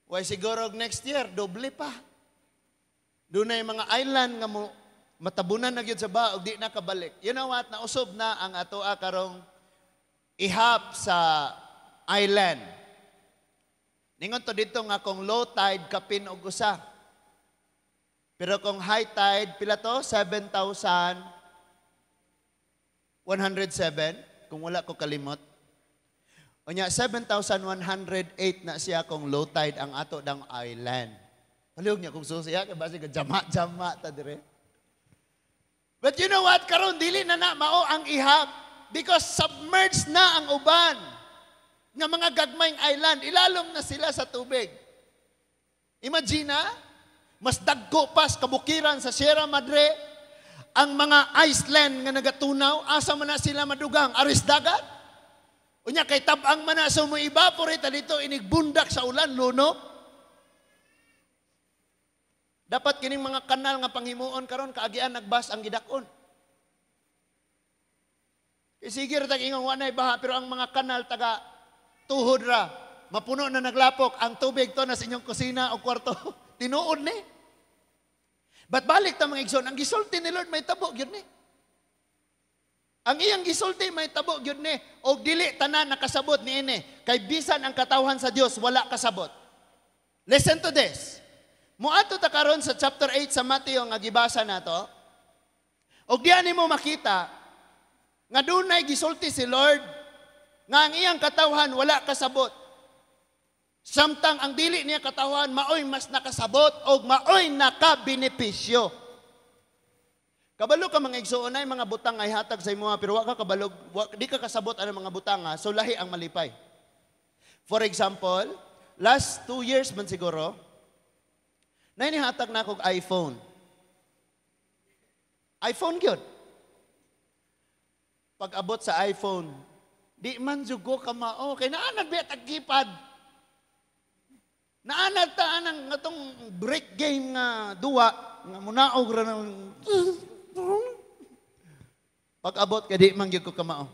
Way siguro next year doble pa. Dunay mga island nga mo matabunan na gyud sa baha ug di na kabalik. You know what? Nausob na ang atoa karong ihap sa island. Ningon to dito nga kung low tide kapin og usa. Pero kung high tide pila to? 7,107 kung wala ko kalimot. Unya 7,108 na siya kung low tide ang ato dang island. Palihog niya kung susi ha, kay basi ka jama-jama ta dire. But you know what? Karon dili na na mao ang ihap because submerged na ang uban nga mga gagmayng island, ilalom na sila sa tubig. Imagine na, mas dagko pa sa kabukiran sa Sierra Madre, ang mga Iceland nga nagatunaw, asa man na sila madugang? Aris dagat? Unya kay tabang man na, so mo evaporate dito inigbundak sa ulan, lunok. Dapat kining mga kanal nga panghimuon karon, kaagian nagbas ang gidakon. Sige ra tag ingon wa nay baha, pero ang mga kanal taga tuhod ra. Mapuno na, naglapok ang tubig to na sa inyong kusina o kwarto. Tinuod ni. But balik ta, mga igsoon, ang gisulti ni Lord mahitabo gyud ni. Ang iyang gisulti mahitabo gyud ni, og dili tanan nakasabot niini, kay bisan ang katawhan sa Dios wala kasabot. Listen to this. Muadto ta karon sa chapter 8 sa Mateo nga gibasa nato. Og diyan nimo makita nga dunay gisulti si Lord nga ang iyang katawhan wala kasabot. Samtang ang dili niya katawhan maoy mas nakasabot og maoy nakabenepisyo. Kabalo ka, mga igsuon, ay mga butang ay hatag sa imo, pero wa ka kabalo, wa, di ka kasabot ang mga butang, so lahi ang malipay. For example, last 2 years man siguro, na inihatag na akong iPhone. iPhone gyud. Pag abot sa iPhone, di man jud ko kamao kay naanad biya tag keypad. Naanad ta anang atong break game nga duwa nga munaog ra ng. Pag abot kay di man gyud ko kamao.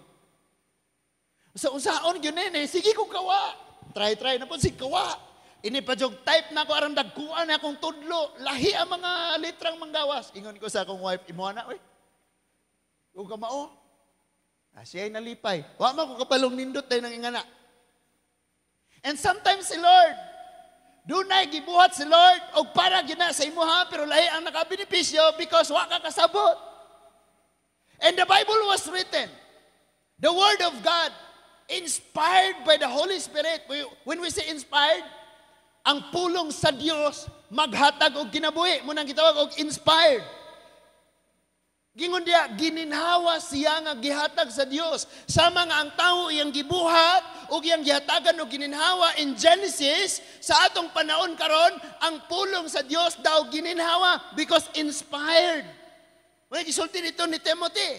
Sa usaon gyud nene, sige ko kawa. Try try na po si kawa. Ini pa jog type na ko aron dagkuan na akong tudlo. Lahi ang mga litrang manggawas. Ingon ko sa akong wife, "Imo na oy. Kung kamao." Ah, siya ay nalipay. Wa man ko kabalong nindot tayo ng ingana. And sometimes si Lord, dunay gibuhat si Lord og para gina sa imuha, pero lahi ang nakabenepisyo because wa ka kasabot. And the Bible was written, the Word of God, inspired by the Holy Spirit. When we say inspired, ang pulong sa Dios maghatag og kinabuhi. Mao nang gitawag og inspired. Gingon diya, gininhawa siya nga gihatag sa Dios. Sama nga ang tao iyang gibuhat ug iyang gihatagan og gininhawa in Genesis, sa atong panahon karon, ang pulong sa Dios daw gininhawa because inspired. Wala gisulti nito ni Timothy.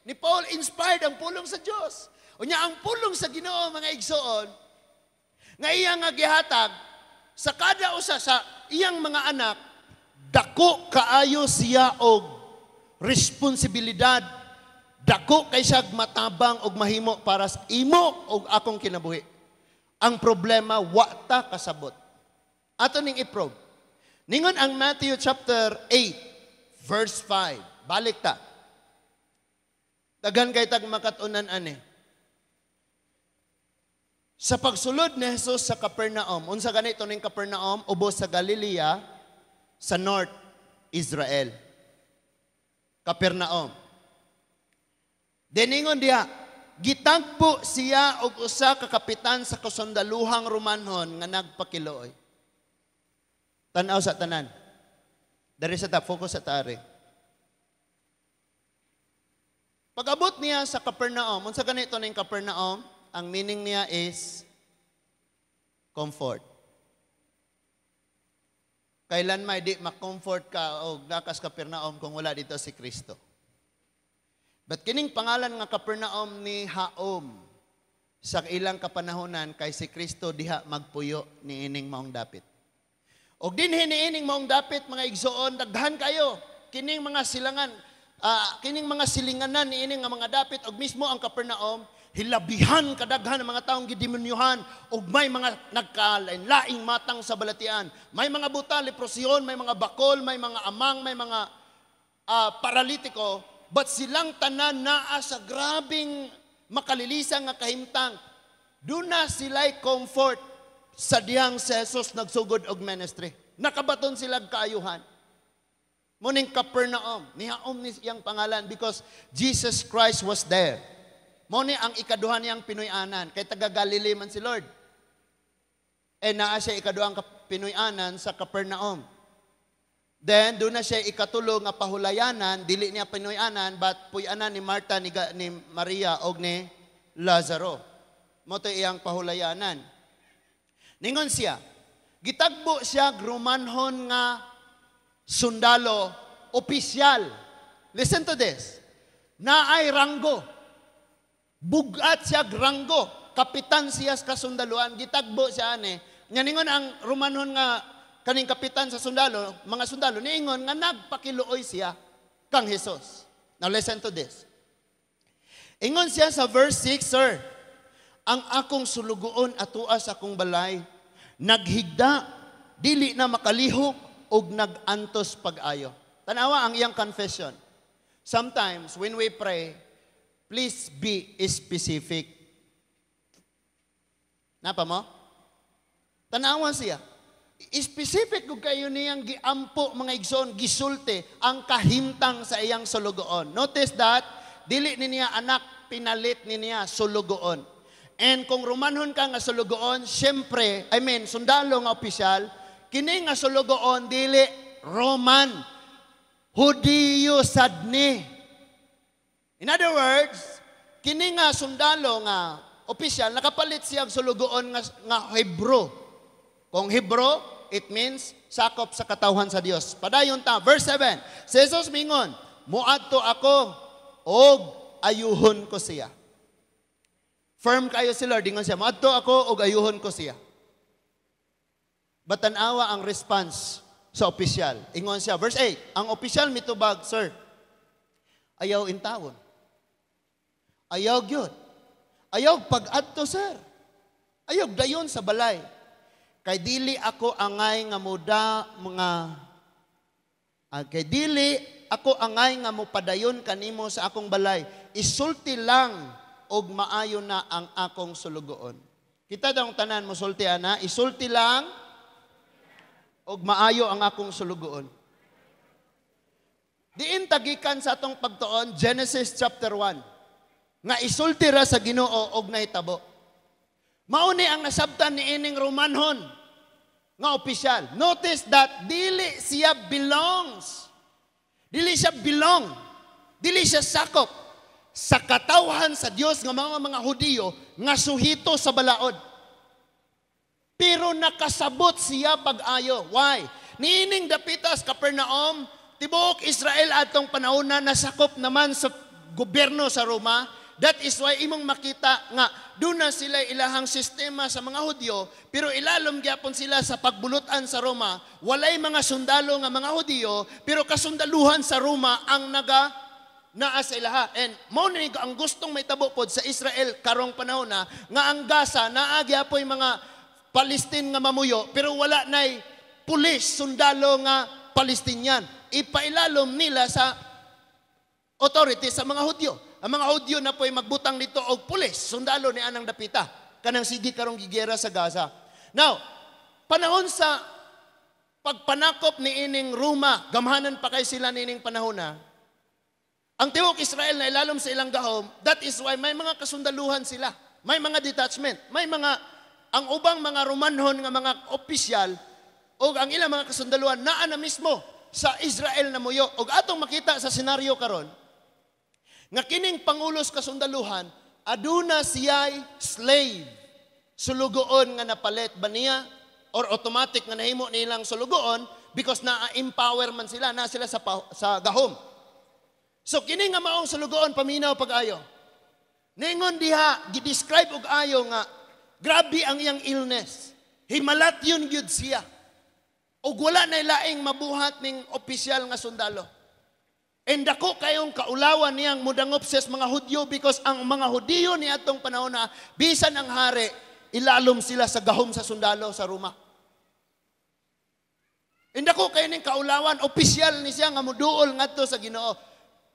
Ni Paul, inspired ang pulong sa Dios. Unya ang pulong sa Ginoo, mga igsoon, nga iya nga gihatag sa kada usa sa iyang mga anak, dako kaayo siya og responsibilidad. Dako kay siya matabang og mahimo para sa imo og akong kinabuhi. Ang problema, wa ta kasabot. Ato ning i-probe. Ningon ang Matthew chapter 8 verse 5. Balik ta. Daghan kay tag makat-unan ani. Sa pagsulod ni Jesus sa Capernaum, unsa ganito ning Capernaum? Ubos sa Galilea, sa North Israel. Capernaum. Deningon diha, gitagbo siya og usa ka kapitan sa kasundaluhang Romanhon nga nagpakiluoy. Tan-aw sa tanan. Dari sa ta, focus sa tari. Pag-abot niya sa Capernaum, unsa ganito ning Capernaum? Ang meaning niya is comfort. Kailan may di ma-comfort ka o nakas Capernaum kung wala dito si Kristo? But kining pangalan nga Capernaum ni Haom sa ilang kapanahonan kay si Kristo diha magpuyo ni ining maong dapit. Og dinhi niining maong dapit, mga igsoon, daghan kayo kining mga silangan, kining mga silinganan niining nga mga dapit og mismo ang Capernaum, hilabihan kadaghan ng mga taong gidemonyohan ug may mga nagkalain-laing matang sa balatian. May mga buta, leprosyon, may mga bakol, may mga amang, may mga paralitiko, but silang tanan naa sa grabing makalilisang nga kahimtang. Duna sila'y comfort sa dihang si Jesus nagsugod og ministry. Nakabaton sila kaayuhan. Muning Capernaum, nihaom ni iyang pangalan because Jesus Christ was there. Mo ni ang ikaduha niyang Pinoy-anan, kay taga Galilee man si Lord. Eh naa siya ikaduhang Pinoy-anan sa Capernaum. Then doon na siya ikatulo nga pahulayanan, dili niya Pinoy-anan, but puy-anan ni Martha, ni Maria og ni Lazaro. Mo to iyang pahulayanan. Ningon siya, gitagbo siya Romanhon nga sundalo, opisyal. Listen to this. Naay ranggo. Bugat siya ranggo. Kapitan siya sa kasundaluan, gitagbo siya ani. Nga ningon ang Romanhon nga kaning kapitan sa sundalo, mga sundalo, niingon nga nagpakiluoy siya kang Jesus. Now listen to this. Ingon siya sa verse 6, "Sir, ang akong sulugoon atua sa akong balay, naghigda, dili na makalihok, ug nagantos pag-ayo." Tanawa ang iyang confession. Sometimes, when we pray, please be specific. Napa mo? Tanawa siya. Specific kung kayo niyang giampo, mga igsoon, gisulti ang kahimtang sa iyang sulugoon. Notice that, dili ni niya anak, pinalit ni niya sulugoon. And kung Romanhon ka nga sulugoon, syempre, I mean, sundalo nga opisyal, kini nga sulugoon, dili Roman, Hudiyo sad ni. In other words, kini nga sundalo nga opisyal, nakapalit siya og sulugoon nga Hebrew. Kung Hebrew, it means sakop sa katawhan sa Dios. Padayon ta, verse 7. Si Jesus mingon, "Muadto ako og ayuhon ko siya." Firm kayo si Lord, ingon siya, "Muadto ako og ayuhon ko siya." Batanawa ang response sa opisyal. Ingon siya, verse 8, ang opisyal mitubag, "Sir, ayaw intawon. Ayaw gyud. Ayaw pag-adto, sir. Ayaw dayon sa balay. Kay dili ako angay nga muda mga kay dili ako angay nga mopadayon kanimo sa akong balay. Isulti lang og maayo na ang akong sulugoon." Kita daw tanan mo sulti ana, "Isulti lang og maayo ang akong sulugoon." Diin tagikan sa atong pagtuon? Genesis chapter 1. Nga isulti ra sa Ginoo og nahitabo. Mao ni ang nasabtan ni ining Romanhon nga opisyal. Notice that dili siya belongs. Dili siya belong. Dili siya sakop sa katawhan sa Dios nga mga Hudiyo nga suhito sa balaod. Pero nakasabot siya pag-ayo. Why? Niining dapitas Capernaum, tibuok Israel atong panahon na nasakop naman sa gobyerno sa Roma. That is why imong makita nga doon na sila ilahang sistema sa mga Hudyo, pero ilalom gyapon sila sa pagbulutan sa Roma. Walay mga sundalo nga mga Hudyo, pero kasundaluhan sa Roma ang naga naa sa ilaha. And mao ni ang gustong may pod sa Israel karong panahon na nga ang Gaza naa gyapoy mga Palestine nga mamuyo, pero wala nay pulis, sundalo nga Palestinian. Ipailalom nila sa authority sa mga Hudyo. Ang mga Hudyo na po'y magbutang nito og pulis, sundalo ni anang dapita kanang sige karong gigera sa Gaza. Now, panahon sa pagpanakop ni ining Roma, gamhanan pa kay sila niining panahon na, ang tibuok Israel na ilalom sa ilang gahom, that is why may mga kasundaluhan sila. May mga detachment, may mga ang ubang mga Romanhon nga mga opisyal o ang ilang mga kasundaluhan naa na mismo sa Israel na muyo. Og atong makita sa senaryo karon nga kining pangulos kasundaluhan aduna siya'y slave, sulugoon nga napalit ba niya or automatic nga nahimo nilang sulugoon because na-empower man sila, na sila sa gahom. So kini nga maong sulugoon, paminaw pag-ayo. Ningon diha, gi-describe og ayo nga grabe ang iyang illness. Himalat yun gyud siya. Og wala na laing mabuhat ning opisyal nga sundalo. And dako kayong kaulawan niyang mudangop siya sa mga Hudyo because ang mga Hudiyo ni atong panahon na bisan ang hari, ilalom sila sa gahom sa sundalo sa Roma. And dako kayo ning kaulawan, opisyal ni siya nga muduol ngadto sa Ginoo.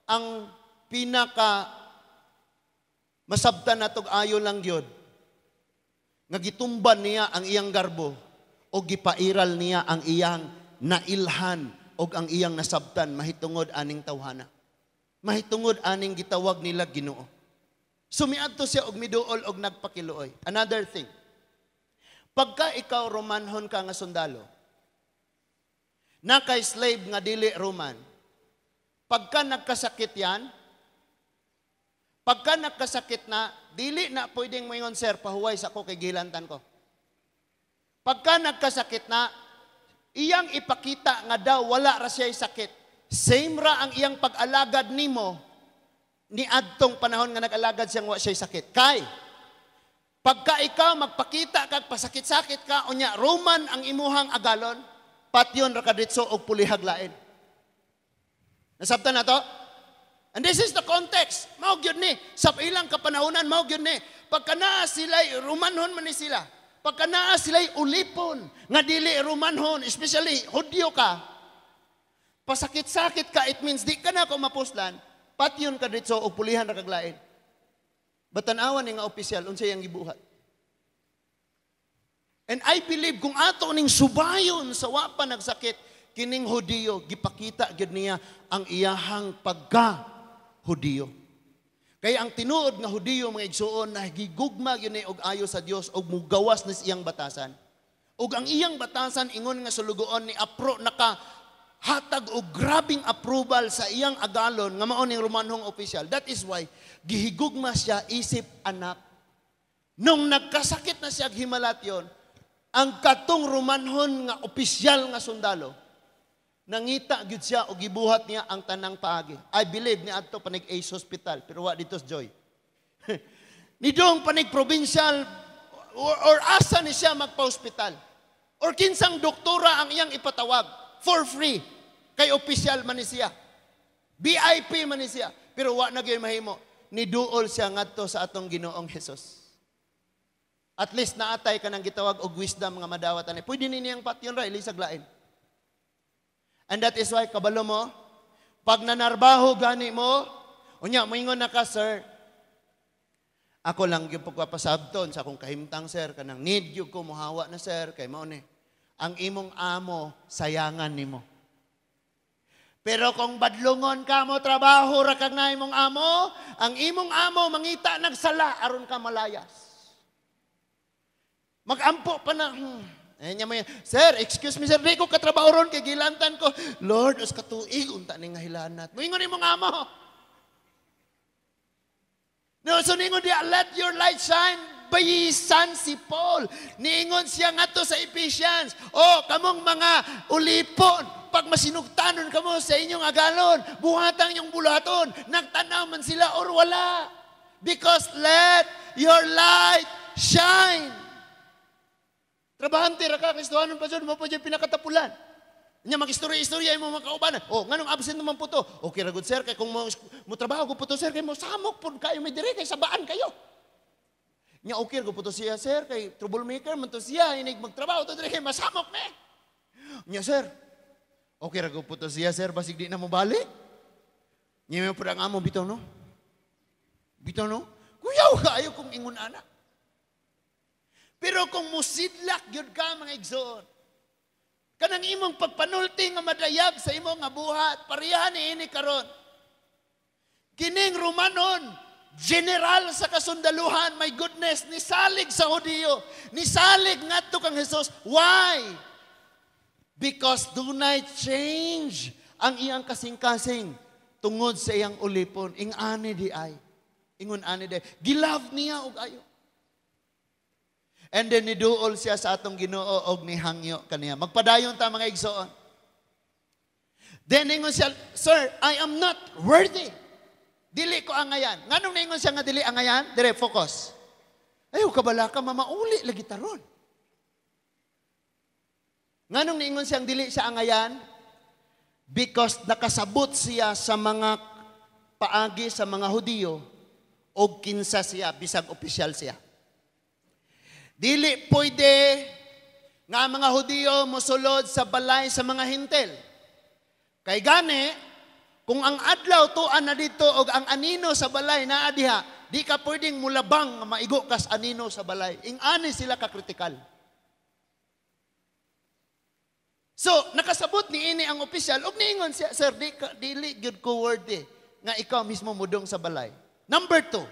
Ang pinaka masabtan natog ayo lang gyud nga gitumban niya ang iyang garbo o gipairal niya ang iyang nailhan o ang iyang nasabtan mahitungod aning tawhana. Mahitungod aning gitawag nila Ginoo. Sumiadto siya og miduol og nagpakiluoy. Another thing. Pagka ikaw Romanhon ka nga sundalo, na kay slave nga dili Roman, pagka nagkasakit yan, pagka nagkasakit na, dili na pwedeng moingon, "Sir, pahuway sa ko kay gilantan ko." Pagka nagkasakit na, iyang ipakita nga daw wala ra siya sakit. Same ra ang iyang pag-alagad nimo ni adtong panahon nga nag-alagad siyang wa siya sakit. Kay, Pagka ikaw magpakita kag pasakit-sakit ka, unya Roman ang imuhang agalon, patyon ra ka ditso og pulihag lain. Nasabtan na to? And this is the context. Mao gyud ni sa ilang kapanahonan, mao gyud ni. Pagka naa sila, Romanhon man ni sila. Pagka naa sila'y ulipon nga dili Romanhon, especially Hudyo ka, pasakit-sakit ka, it means di ka na ko mapuslan, patyon ka ditso og pulihan ra kag lain. Batan-awan ni nga opisyal, unsa iyang gibuhat? And I believe kung ato ning subayon sa wa pa nagsakit kining Hudiyo, gipakita gyud niya ang iyahang pagka Hudiyo. Kaya ang tinuod nga Hudiyo, mga igsuon, na gigugma gyud ni og ayo sa Dios og mugawas ni iyang batasan. Ug ang iyang batasan ingon nga sulugoon ni apro naka hatag og grabing approval sa iyang agalon nga mao ning Romanhong opisyal. That is why gihigugma siya isip anak. Nung nagkasakit na siya himalatyon, ang katong Romanhon nga opisyal nga sundalo, nangita gyud siya og gibuhat niya ang tanang paagi. I believe ni adto panig Ace Hospital, pero wa dito sa Joy. Nidong panig provincial or asa ni siya magpa-hospital. Or kinsang doktora ang iyang ipatawag for free. Kay opisyal man ni siya. VIP man ni siya. Pero wa na gyud mahimo. Niduol siya ngadto sa atong Ginoong Hesus. At least naatay ka ng gitawag og wisdom nga madawat ani. Pwede ni niyang patyon ra ilisag lain. And that is why kabalo mo, pag nanarbaho gani mo, unya moingon na ka, "Sir, ako lang yung pagpapasabton sa akong kahimtang, sir, kanang need gyud ko mohawa na, sir," kay mao ni. Ang imong amo sayangan nimo. Pero kung badlungon ka mo trabaho ra kag na imong amo, ang imong amo mangita nagsala aron ka malayas. Magampo pa na. Eh, niya mo yan, "Sir, excuse me, sir, di ko katrabaho ron kay gilantan ko." "Lord, us katuig, unta ni nga hilanat." Moingon imong amo. No, so ningon diya, "Let your light shine." Bisan si Paul, niingon siya ngadto sa Ephesians, "Oh, kamong mga ulipon, pag masinugtanon kamo sa inyong agalon, buhatang inyong buluhaton, nagtanaw man sila or wala." Because let your light shine. Trabahante ra ka, Kristohanon pa dyan, mo pa dyan pinakatapulan. Nya mag-istorya-istorya mo mga kaubanan. "Oh, nganong absent naman po to?" "Okay ra gud, sir, kay kung mo trabaho ko po to, sir, kay mo samok pud kayo may dire kay sabaan kayo." "Nya okay ra po to siya, sir, kay troublemaker man to siya, inig magtrabaho to dire kay masamok me." "Nya sir, okay ra po to siya, sir, basig di na mo balik." Nya mo ang amo, "Bitaw no? Bitaw no? Kuyaw kaayo kung ingon ana." Pero kung musidlak gyud ka, mga igsoon, kanang imong pagpanulti nga madayag sa imong nga buhat, pareha ni ini karon. Kining Romanon, general sa kasundaluhan, my goodness, nisalig sa Hudiyo, nisalig ngadto kang Jesus. Why? Because dunay change ang iyang kasing-kasing tungod sa iyang ulipon. Ing-ani di ay. Ingon ani di. Gilove niya og ayo. And then niduol siya sa atong Ginoo og nihangyo kaniya. Magpadayon ta, mga igsoon. Then ningon siya, "Sir, I am not worthy. Dili ko angayan." Nganong ningon siya nga dili angayan? Dire, focus. Ayaw kabala ka, mamauli lagi taron. Nganong niingon siyang dili siya angayan? Because nakasabot siya sa mga paagi sa mga Hudiyo og kinsa siya bisag opisyal siya. Dili pwede nga ang mga Hudiyo mosulod sa balay sa mga Hentil. Kay gani, kung ang adlaw tuan na dito og ang anino sa balay naa diha, di ka pwedeng mulabang nga maigo kas anino sa balay. Ing-ani sila ka kritikal. So, nakasabot ni ini ang opisyal ug niingon siya, "Sir, di ka, dili gyud ko worthy nga ikaw mismo mudong sa balay." Number two.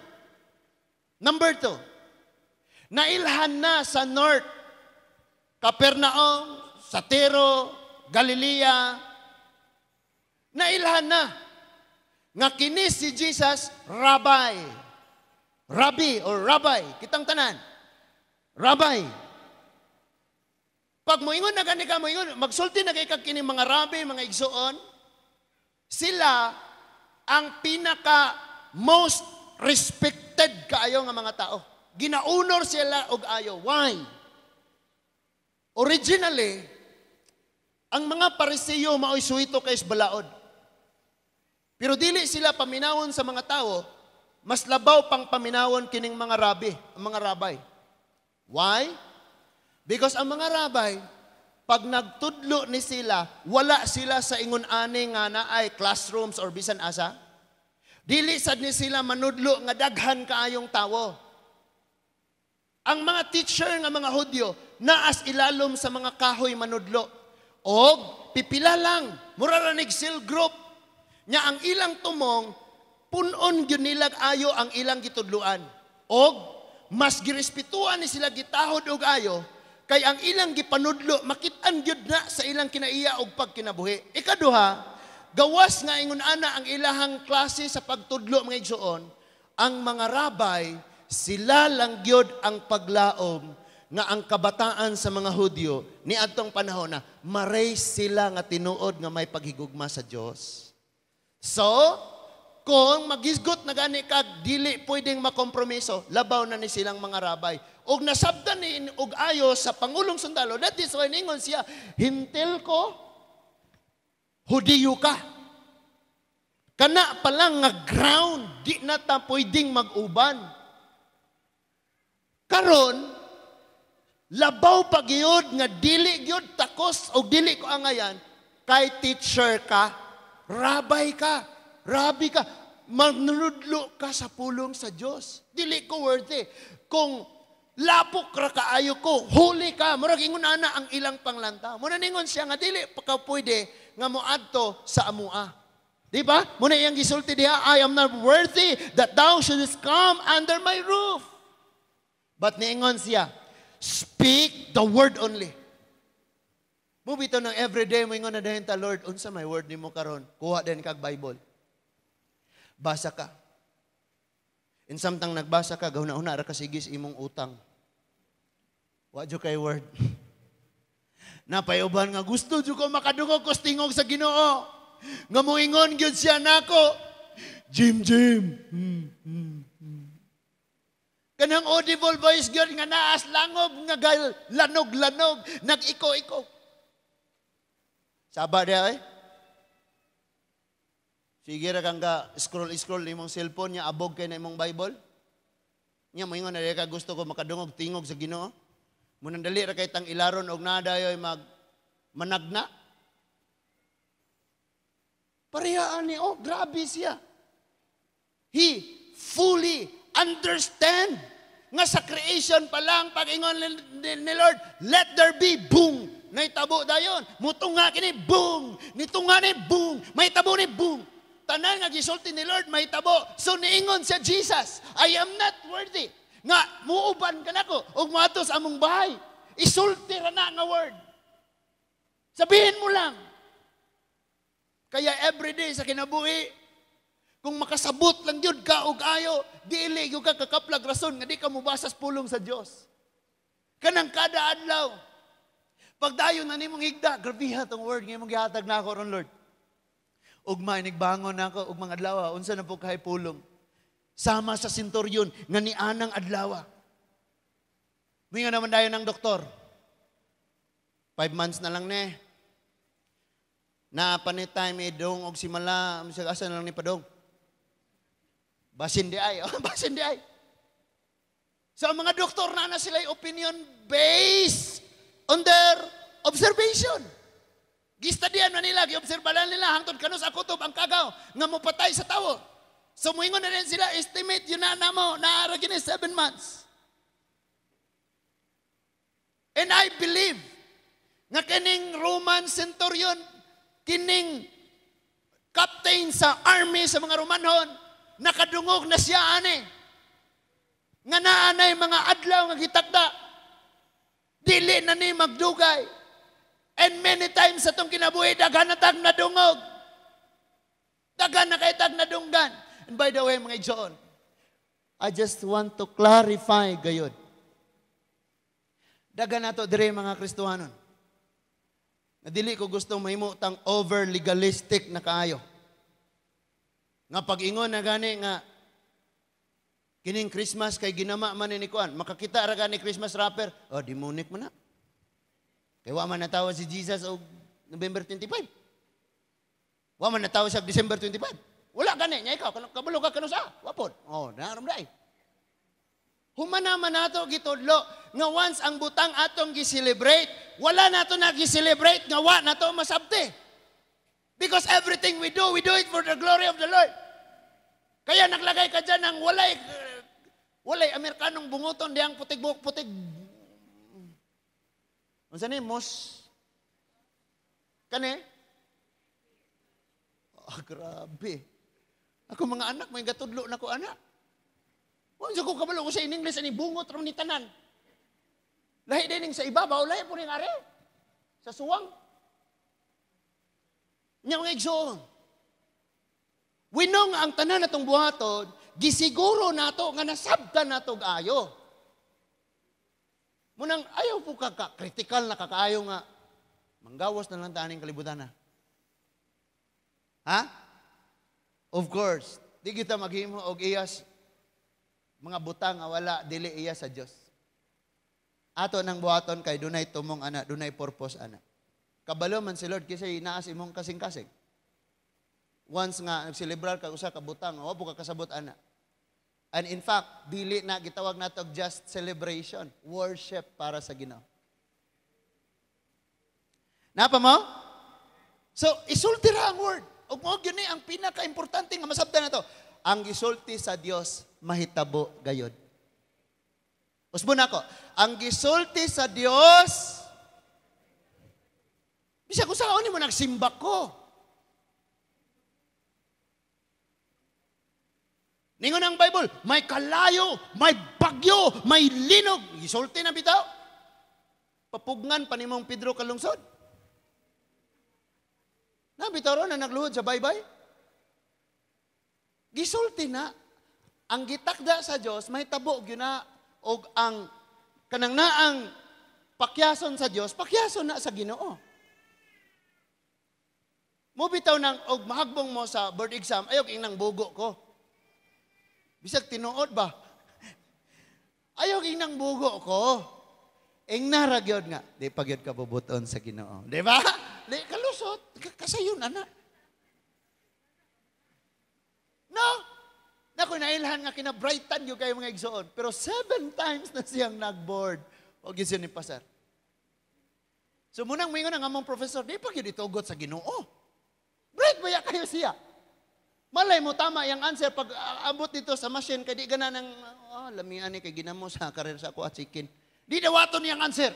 Number two. Nailhan na sa North, Capernaum, sa Tiro, Galilea, nailhan na nga kini si Jesus, rabbi. Rabbi or rabbi, kitang tanan. Rabbi. Pag moingon na gani ka, moingon, magsulti na kay kag kini mga rabbi, mga igsuon, sila ang pinaka most respected kaayo nga mga tao. Ginaunor sila og ayo. Why? Originally, ang mga Pariseo mao'y suwito kay balaod. Pero dili sila paminawon sa mga tao, mas labaw pang paminawon kining mga rabi, ang mga rabay. Why? Because ang mga rabay, pag nagtudlo ni sila, wala sila sa ingon ani nga naay classrooms or bisan asa. Dili sad ni sila manudlo nga daghan kaayong tawo. Ang mga teacher nga mga Hudyo, naas ilalom sa mga kahoy manudlo. Og pipila lang, mura ra nig cell group. Nya ang ilang tumong, punon gyud nila ayo ang ilang gitudluan. Og mas girespetuan ni sila, gitahod og ayo, kay ang ilang gipanudlo makit-an gyud na sa ilang kinaiya og pagkinabuhi. Ikaduha, gawas nga ingon ana ang ilahang klase sa pagtudlo, mga igsoon, ang mga rabay, sila lang gyud ang paglaom nga ang kabataan sa mga Hudyo ni adtong panahon na ma-raise sila nga tinuod nga may paghigugma sa Dios. So, kung magisgot na gani kag dili pwedeng makompromiso, labaw na ni silang mga rabay. Og nasabtan ni og ayo sa pangulong sundalo, that is why ningon siya, "Hintil ko, Hudiyo ka." Kana pa lang nga ground, di na ta pwedeng mag-uban. Karon, labaw pa gyud nga dili gyud takos o dili ko angayan kay teacher ka, rabay ka, rabi ka, manudlo ka sa pulong sa Dios. Dili ko worthy. Kung lapok ra kaayo ko, huli ka. Murag ingon ana ang ilang panglanta. Muna ningon siya nga dili pa ka pwede nga moadto sa amua. Di ba? Muna iyang gisulti diha, "I am not worthy that thou shouldest come under my roof." But niingon siya, "Speak the word only." Mo bitaw ng everyday mo ingon na dayon ta, "Lord, unsa may word nimo karon?" Kuha din kag Bible. Basa ka. In samtang nagbasa ka, gahuna-huna ra ka sige sa imong utang. Wa jud kay word. Napayuban nga gusto jud ko makadungog ko tingog sa Ginoo. Nga moingon gyud siya nako. "Jim, Jim." Kanang audible voice gyud nga naas langob nga gal lanog-lanog, nag-iko-iko. Saba diha eh. Sige ra kang ka scroll-scroll imong cellphone niya, abog kay na imong Bible. Nya moingon na ka gusto ko makadungog tingog sa Ginoo. Munang dali ra kay tang ilaron og nadayoy mag managna. Pareha ani, oh, grabe siya. He fully understand nga sa creation pa lang, pag-ingon ni Lord, "Let there be," boom, naitabo dayon. Mutunga kini, boom, nitunga ni, boom, mahitabo ni, boom. Tanan nga gisulti ni Lord, mahitabo. So niingon siya, "Jesus, I am not worthy nga muuban ka nako ug moadto sa among bahay. Isulti ra na nga word. Sabihin mo lang." Kaya everyday sa kinabuhi, kung makasabot lang gyud ka og ayo, dili gyud ka kakaplag rason nga di ka mobasa sa pulong sa Dios. Kanang kada adlaw. Pagdayon na nimong higda, "Grabiha tong word nga imong gihatag nako ron, Lord. Ugma inigbangon nako og mga adlaw, unsa na po kay pulong?" Sama sa senturyon nga ni anang adlaw. Minga naman dayon ng doktor, "5 months na lang ne. Na pa ni time idong og simala, bisag asa na lang ni padong. Basin di ay, oh, basin di ay." So ang mga doktor na na sila opinion based on their observation. Gistadian na nila, giobserbalan nila hangtod kanus kutob ang kagaw nga mopatay sa tawo. So muingon na rin sila, estimate yun na namo, naara gini 7 months. And I believe nga kining Roman centurion, kining captain sa army sa mga Romanhon, nakadungog na siya ani. Nga naanay mga adlaw nga gitakda. Dili na ni magdugay. And many times sa tong kinabuhi, daghan na tag nadungog. Daghan na kay tag nadunggan. And by the way, mga igsoon, I just want to clarify gayod. Daghan nato dire mga Kristohanon na dili ko gusto mahimo tang over legalistic na kaayo. Nga pag-ingon na gani nga Kining Christmas kay ginama man ni kuan, makakita ra ni Christmas wrapper, oh, demonic man na. Kay wa man natawo si Jesus og November 25. Wa man natawo siya December 25. Wala gani nya ikaw kabalo ka kanu sa wapod. Oh, naaram dai. Humana man nato gitudlo nga once ang butang atong gi-celebrate, wala nato na gi-celebrate nga wa nato masabti. Because everything we do it for the glory of the Lord. Kaya naglagay ka dyan ng walay Amerikanong bunguton diyang putig buhok putig. Unsa ni mos? Kani? Oh, grabe. Ako mga anak, may gatudlo na ko anak. Unsa ko kabalo ko sa in English ani bungot ra ni tanan. Lahi din sa ibabaw, lahi po ning are. Sa suwang. Nya mga igsoon. We know nga ang tanan natong buhaton, gisiguro nato nga nasabtan nato og ayo. Munang ayaw po ka, critical na kakaayo nga manggawas na lang taning kalibutan na. Ha? Of course, di kita maghimo og iyas mga butang nga wala dili iya sa Dios. Ato nang buhaton kay dunay tumong ana, dunay purpose ana. Kabalo man si Lord kasi naas imong kasing-kasing. Once nga nagselebrar ka usa ka butang, wa po ka kasabot ana. And in fact, dili na gitawag nato just celebration, worship para sa Ginoo. Napa mo? So, isulti ra ang word. Ug mao gyud ni ang pinaka-importante nga masabtan nato. Ang gisulti sa Dios mahitabo gayod. Usbon ako. Ang gisulti sa Dios, bisag usaon nimo nagsimba ko. Ningon ang Bible, may kalayo, may bagyo, may linog. Gisulti na bitaw. Papugngan pa nimong Pedro kalungsod. Na bitaw ron na nagluhod sa baybay. Gisulti na. Ang gitakda sa Dios may tabo gyud na, og ang kanang naang pakyason sa Dios, pakyason na sa Ginoo. Mo bitaw nang og mahagbong mo sa board exam, ayog ingnang bugo ko. Bisag tinuod ba? Ayaw ingnang bugo ko. Ingnara gyud nga, di pa gyud ka bubuton sa Ginoo. Di ba? Di kalusot, kasayon ana. No. Nako nailhan nga kinabrightan gyud kayo mga igsoon. Pero 7 times na siyang nagboard. Og gyud siya ni pasar. So munang moingon ang among professor, di pa gyud itugot sa Ginoo. Bright ba ya kayo siya? Malay mo tama yang answer pag abot dito sa machine kay di gana ng oh, lamian ni kay ginamo sa karir sa ako at chicken. Di dawaton niyang answer.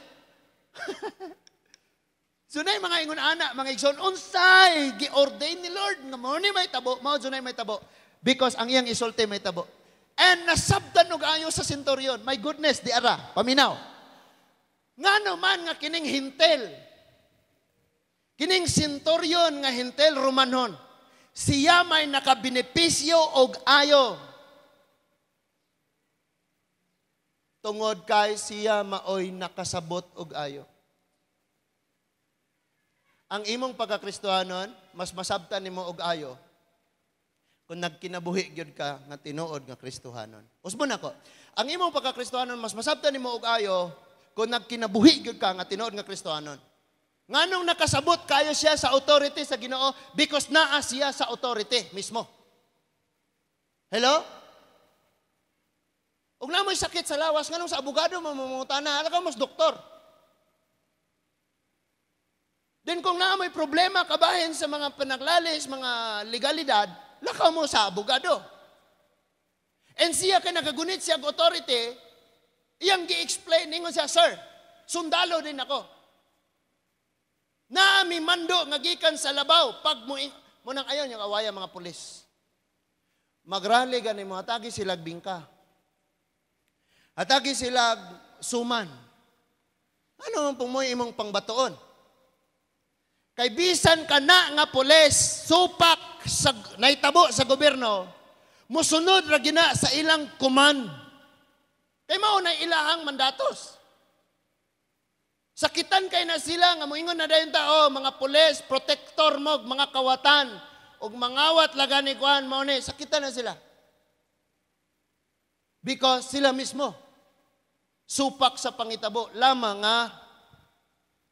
So nay mga ingon ana, mga igsoon, unsay gi-ordain ni Lord nga mo ni may tabo, mao dunay may tabo. Because ang iyang isulti may tabo. And nasabtan og ayo sa centurion. My goodness, di ara, paminaw. Ngano man nga kining hintel. Kining centurion nga hintel Romanon. Siya may nakabenepisyo og ayo. Tungod kay siya maoy nakasabot og ayo. Ang imong pagkakristohanon, mas masabtan nimo og ayo kung nagkinabuhi gyud ka nga tinuod nga Kristohanon. Usbon ako. Ang imong pagkakristohanon, mas masabtan nimo og ayo kung nagkinabuhi gyud ka nga tinuod nga Kristohanon. Nganong nakasabot kayo siya sa authority sa Ginoo? Because naa siya sa authority mismo. Hello? Ug na mo'y sakit sa lawas, nganong sa abogado mo mamungutana, ala ka mas doktor. Then kung naa mo'y problema kabahin sa mga panaglalis, mga legalidad, lakaw mo sa abogado. And siya kay nagagunit siya og authority, iyang gi-explain, ningon siya, sir, sundalo din ako. Naami mando nga gikan sa labaw pag mo munang ayaw niya awaya mga pulis. Magrally gani mo hatagi sila bingka. Hatagi sila suman. Ano man pong mo'y imong pangbatoon? Kay bisan ka na nga pulis, supak sa naitabo sa gobyerno, musunod ra gina sa ilang command. Kay mao na ilahang mandatos. Sakitan kay na sila nga moingon na dayon ta, oh, mga pulis, protector mo, mga kawatan, ug mangawat lagani kuan mao ni, sakitan na sila. Because sila mismo, supak sa pangitabo, lamang nga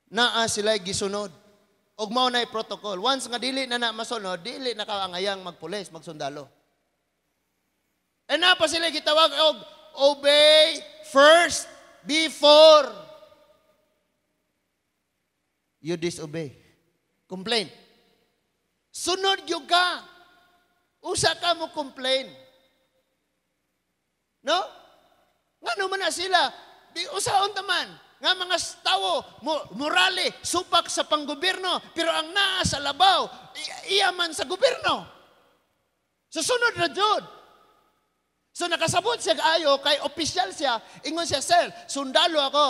naa sila gisunod. Og mao na protocol. Once nga dili na na masunod, dili na ka angayang magpulis, magsundalo. And naa pa sila gitawag og obey first before you disobey. Complain. Sunod gyud ka. Usa ka mo complain. No? Ngano man na sila? Di usaon taman nga mga tawo mo, morale supak sa panggobyerno, pero ang naa sa labaw iya man sa gobyerno. So sunod ra jud. So nakasabot siya ayo kay opisyal siya, ingon siya, "Sir, sundalo ako.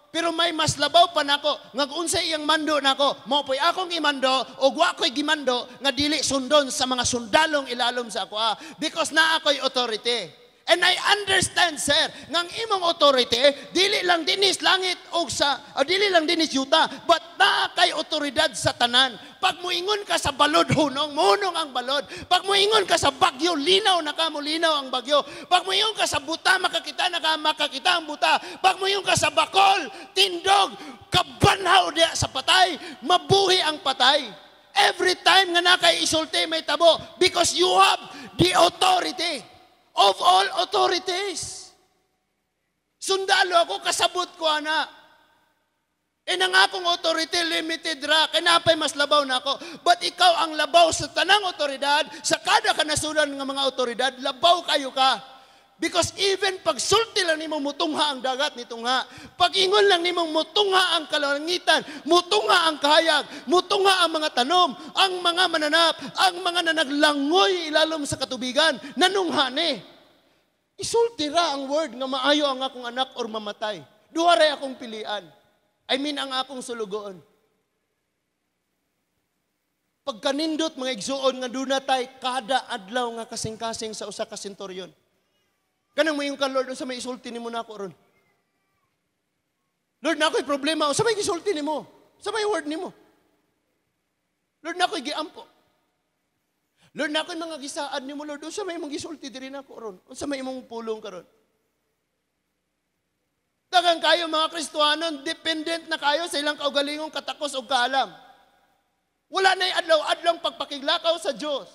Pero may mas labaw pa nako nga unsa iyang mando nako, mao po'y akong imando og wa ko'y gimando nga dili sundon sa mga sundalong ilalom sa ako ah, because naa ko'y authority. And I understand, sir, nga ang imong authority dili lang dinis langit og sa o dili lang dinis yuta, but naa kay otoridad sa tanan. Pag muingon ka sa balod, hunong, muhunong ang balod. Pag muingon ka sa bagyo, linaw na ka, mulinaw ang bagyo. Pag muingon ka sa buta, makakita na ka, makakita ang buta. Pag muingon ka sa bakol, tindog, kabanhaw diya sa patay, mabuhi ang patay. Every time nga naa kay isulti, may tabo because you have the authority of all authorities. Sundalo ako, kasabot ko ana. E nang akong authority, limited ra, kay naa pay mas labaw na ako. But ikaw ang labaw sa tanang otoridad, sa kada kanasuran ng mga otoridad, labaw kayo ka. Because even pagsulti lang nimo, mutungha ang dagat, nitungha. Pag ingon lang nimo, mutungha ang kalangitan, mutungha ang kahayag, mutungha ang mga tanom, ang mga mananap, ang mga nanaglangoy ilalom sa katubigan, nanungha ni. Isulti ra ang word nga maayo ang akong anak or mamatay. Duha ray akong pilian. I mean, ang akong sulugoon. Pagkanindot, mga igsuon, nga duna tay kada adlaw nga kasing-kasing sa usa ka senturyon. Kanang moingon ka, "Lord, unsa may isulti nimo nako ron? Lord, naa ko'y problema, unsa may gisulti nimo? Unsa may word nimo? Lord, naa ko'y giampo. Lord, naa ko'y mga gisaad nimo, Lord, unsa may imong gisulti diri nako ron? Unsa may imong pulong karon?" Dagan kayo mga Kristohanon, dependent na kayo sa ilang kaugalingong katakos o kaalam. Wala na'y adlaw-adlong pagpakiglakaw sa Diyos.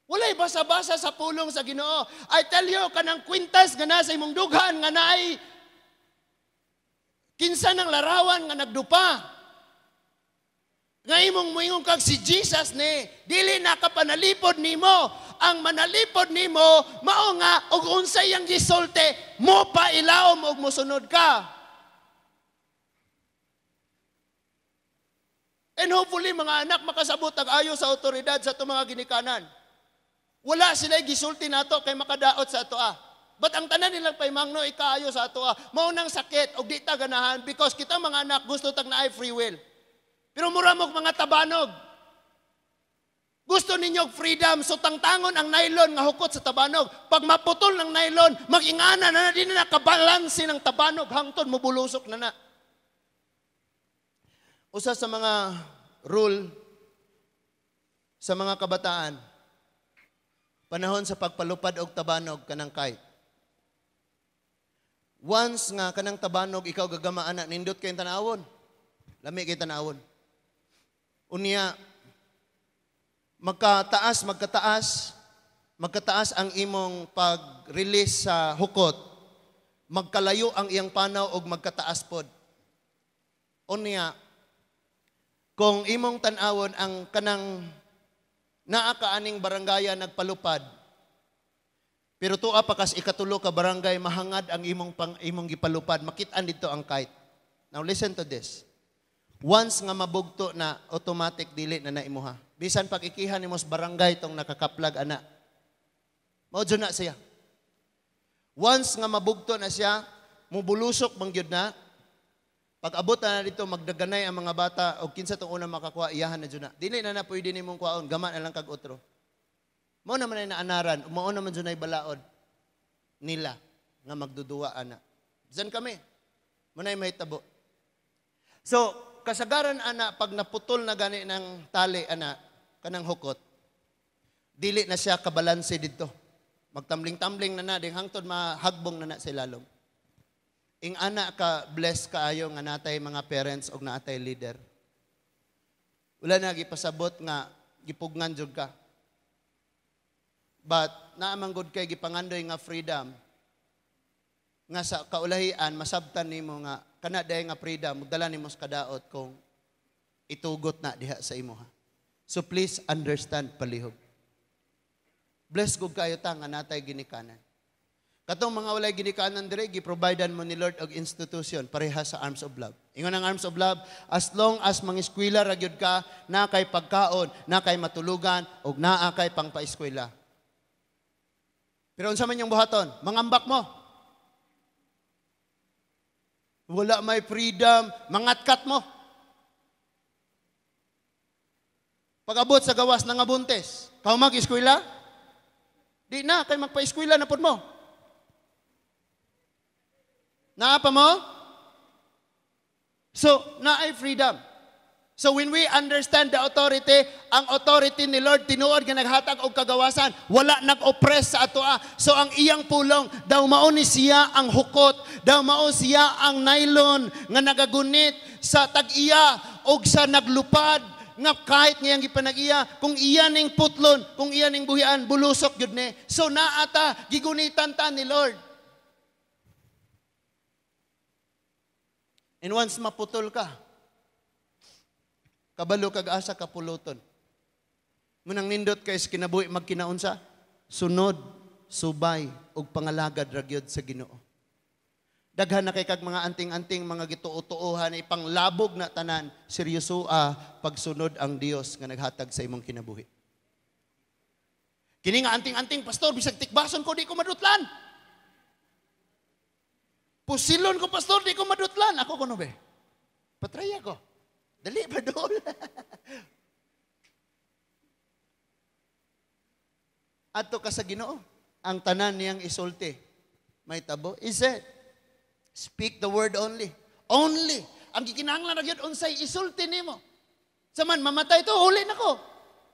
Wala'y basa-basa sa pulong sa Ginoo. I tell you, kanang kwintas nga nasa imong dughan nga naay kinsa ng larawan nga nagdupa. Nga imong muingon kag si Jesus ni, dili na ka panalipod nimo. Ang manalipod nimo, mao nga og unsay iyang gisulti, mo pa ilawom og mosunod ka. And hopefully mga anak makasabot ang ayo sa otoridad sa itong mga ginikanan. Wala sila gisulti nato kay makadaot sa ato ah. But ang tanan nilang paimangno ikaayo sa ato ah. Mao nang sakit og di ta ganahan because kita mga anak gusto tag naay free will. Pero mura mo mga tabanog. Gusto ninyo og freedom, so tangtangon ang nylon nga hukot sa tabanog. Pag maputol ng nylon, mag-ingana na na, di na nakabalanse ng tabanog, hangtod mubulusok na na. Usa sa mga rule sa mga kabataan, panahon sa pagpalupad og tabanog kanang kite. Once nga kanang tabanog ikaw gagamaan na, nindot kayong tanawon. Lami kay tanawon. Unya, magkataas, magkataas, magkataas ang imong pag-release sa hukot, magkalayo ang iyang panaw og magkataas pod. Unya, kung imong tan-awon ang kanang naa ka aning barangaya nagpalupad, pero tuwa pa kas ikatulo ka barangay mahangad ang imong gipalupad, makit-an dito ang kite. Now listen to this. Once nga mabugto na, automatic dili na na imuha. Bisan pag ikihan nimo sa barangay tong nakakaplag ana. Mao jud na siya. Once nga mabugto na siya, mubulusok bang gyud na. Pag abot na dito, magdaganay ang mga bata o kinsa tong unang makakuha, iyahan na jud na. Dili na na pwede nimong kuhaon, gama na lang kag otro. Mao naman ay naanaran, mao naman jud ay balaod nila nga magduduwa ana. Diyan kami. Mao nay mahitabo. So, kasagaran ana pag naputol na gani ng tali ana kanang hukot, dili na siya kabalanse didto. Magtambling-tambling na na, ding hangtod mahagbong na na sa ilalom. Ing ana ka bless kaayo nga natay mga parents og naatay leader. Wala na gipasabot nga gipugngan jud ka. But naa man gud kay gipangandoy nga freedom nga sa kaulahian masabtan nimo nga kana diay nga freedom magdala nimo sa kadaot kung itugot na diha sa imo ha. So please understand, palihog. Bless gud kayo ta nga natay ginikanan. Katong mga walay ginikanan dire, giprovidean mo ni Lord og institution pareha sa Arms of Love. Ingon ang Arms of Love, as long as mangiskwela ra gyud ka, na kay pagkaon, na kay matulugan ug naa kay pangpaeskwela. Pero unsa man yung buhaton? Mangambak mo. Wala may freedom, mangatkat mo. Pag-abot sa gawas nga buntes, kau mag-eskwela? Di na, kay magpa-eskwela na pud mo. Naa pa mo? So, naay freedom. So when we understand the authority, ang authority ni Lord tinuod nga naghatag og kagawasan, wala nag-oppress sa atoa. So ang iyang pulong, daw mao ni siya ang hukot, daw mao siya ang nylon nga nagagunit sa tag-iya og sa naglupad nga kahit ngayang gipanag-iya, kung iya ning putlon, kung iya ning buhian, bulusok gyud ni. So naa ta, gigunitan ta ni Lord. And once maputol ka, kabalo kag asa ka puluton. Munang nindot kay sa kinabuhi magkinaunsa, sunod, subay, ug pangalagad ra gyud sa Ginoo. Daghan na kay kag mga anting-anting, mga gituo-tuohan, ipanglabog na tanan, seryosoa pagsunod ang Dios nga naghatag sa imong kinabuhi. Kini nga anting-anting, pastor, bisag tikbason ko, di ko madutlan. Pusilon ko, pastor, di ko madutlan. Ako kuno be. Patraya ko. Dali pa doon. Adto ka sa Ginoo. Ang tanan niyang isulti. May tabo. Is it? Speak the word only. Only. Ang gikinahanglan ra gyud unsay isulti nimo. Saman mamatay to, uli na ko.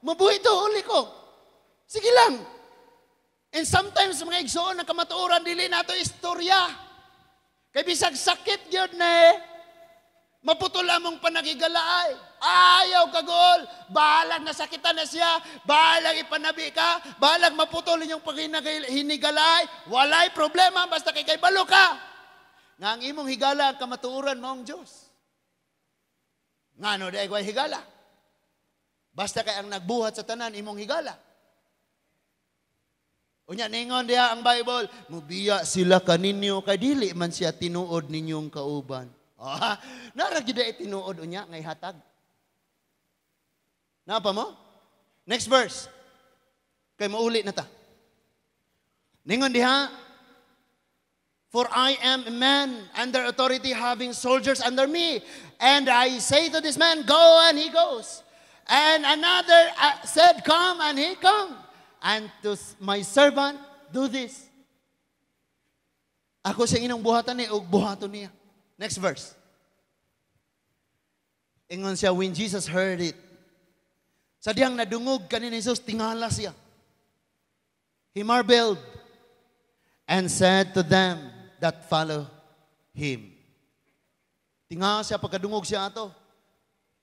Mabuhi to, uli ko. Sige lang. And sometimes mga igsoon ang kamatuoran dili nato istorya. Kay bisag sakit gyud na eh. Maputol among panagigalaay. Ayaw kagol. Bahalag nasakitan na siya. Bahalag ipanabi ka. Bahalag maputol inyong paghinigalay. Walay problema. Basta kay balo ka. Nga ang imong higala ang kamatuoran maong Diyos. Ngano di ay higala? Basta kay ang nagbuhat sa tanan imong higala. Unya ningon diha ang Bible, mubiya sila kaninyo kay dili man siya tinuod ninyong kauban. Ah, nara gyud ay tinuod unya ngay hatag. Napa mo? Next verse. Kay mauli na ta. Ningon diha, for I am a man under authority, having soldiers under me. And I say to this man, go, and he goes. And another said, come, and he come. And to my servant, do this. Ako sa inong buhatan ni, og buhaton niya. Next verse. Ingon siya, when Jesus heard it, sa diyang nadungog kanin ni Jesus, tingala siya. He marveled and said to them that follow him. Tingala siya pagkadungog siya ato.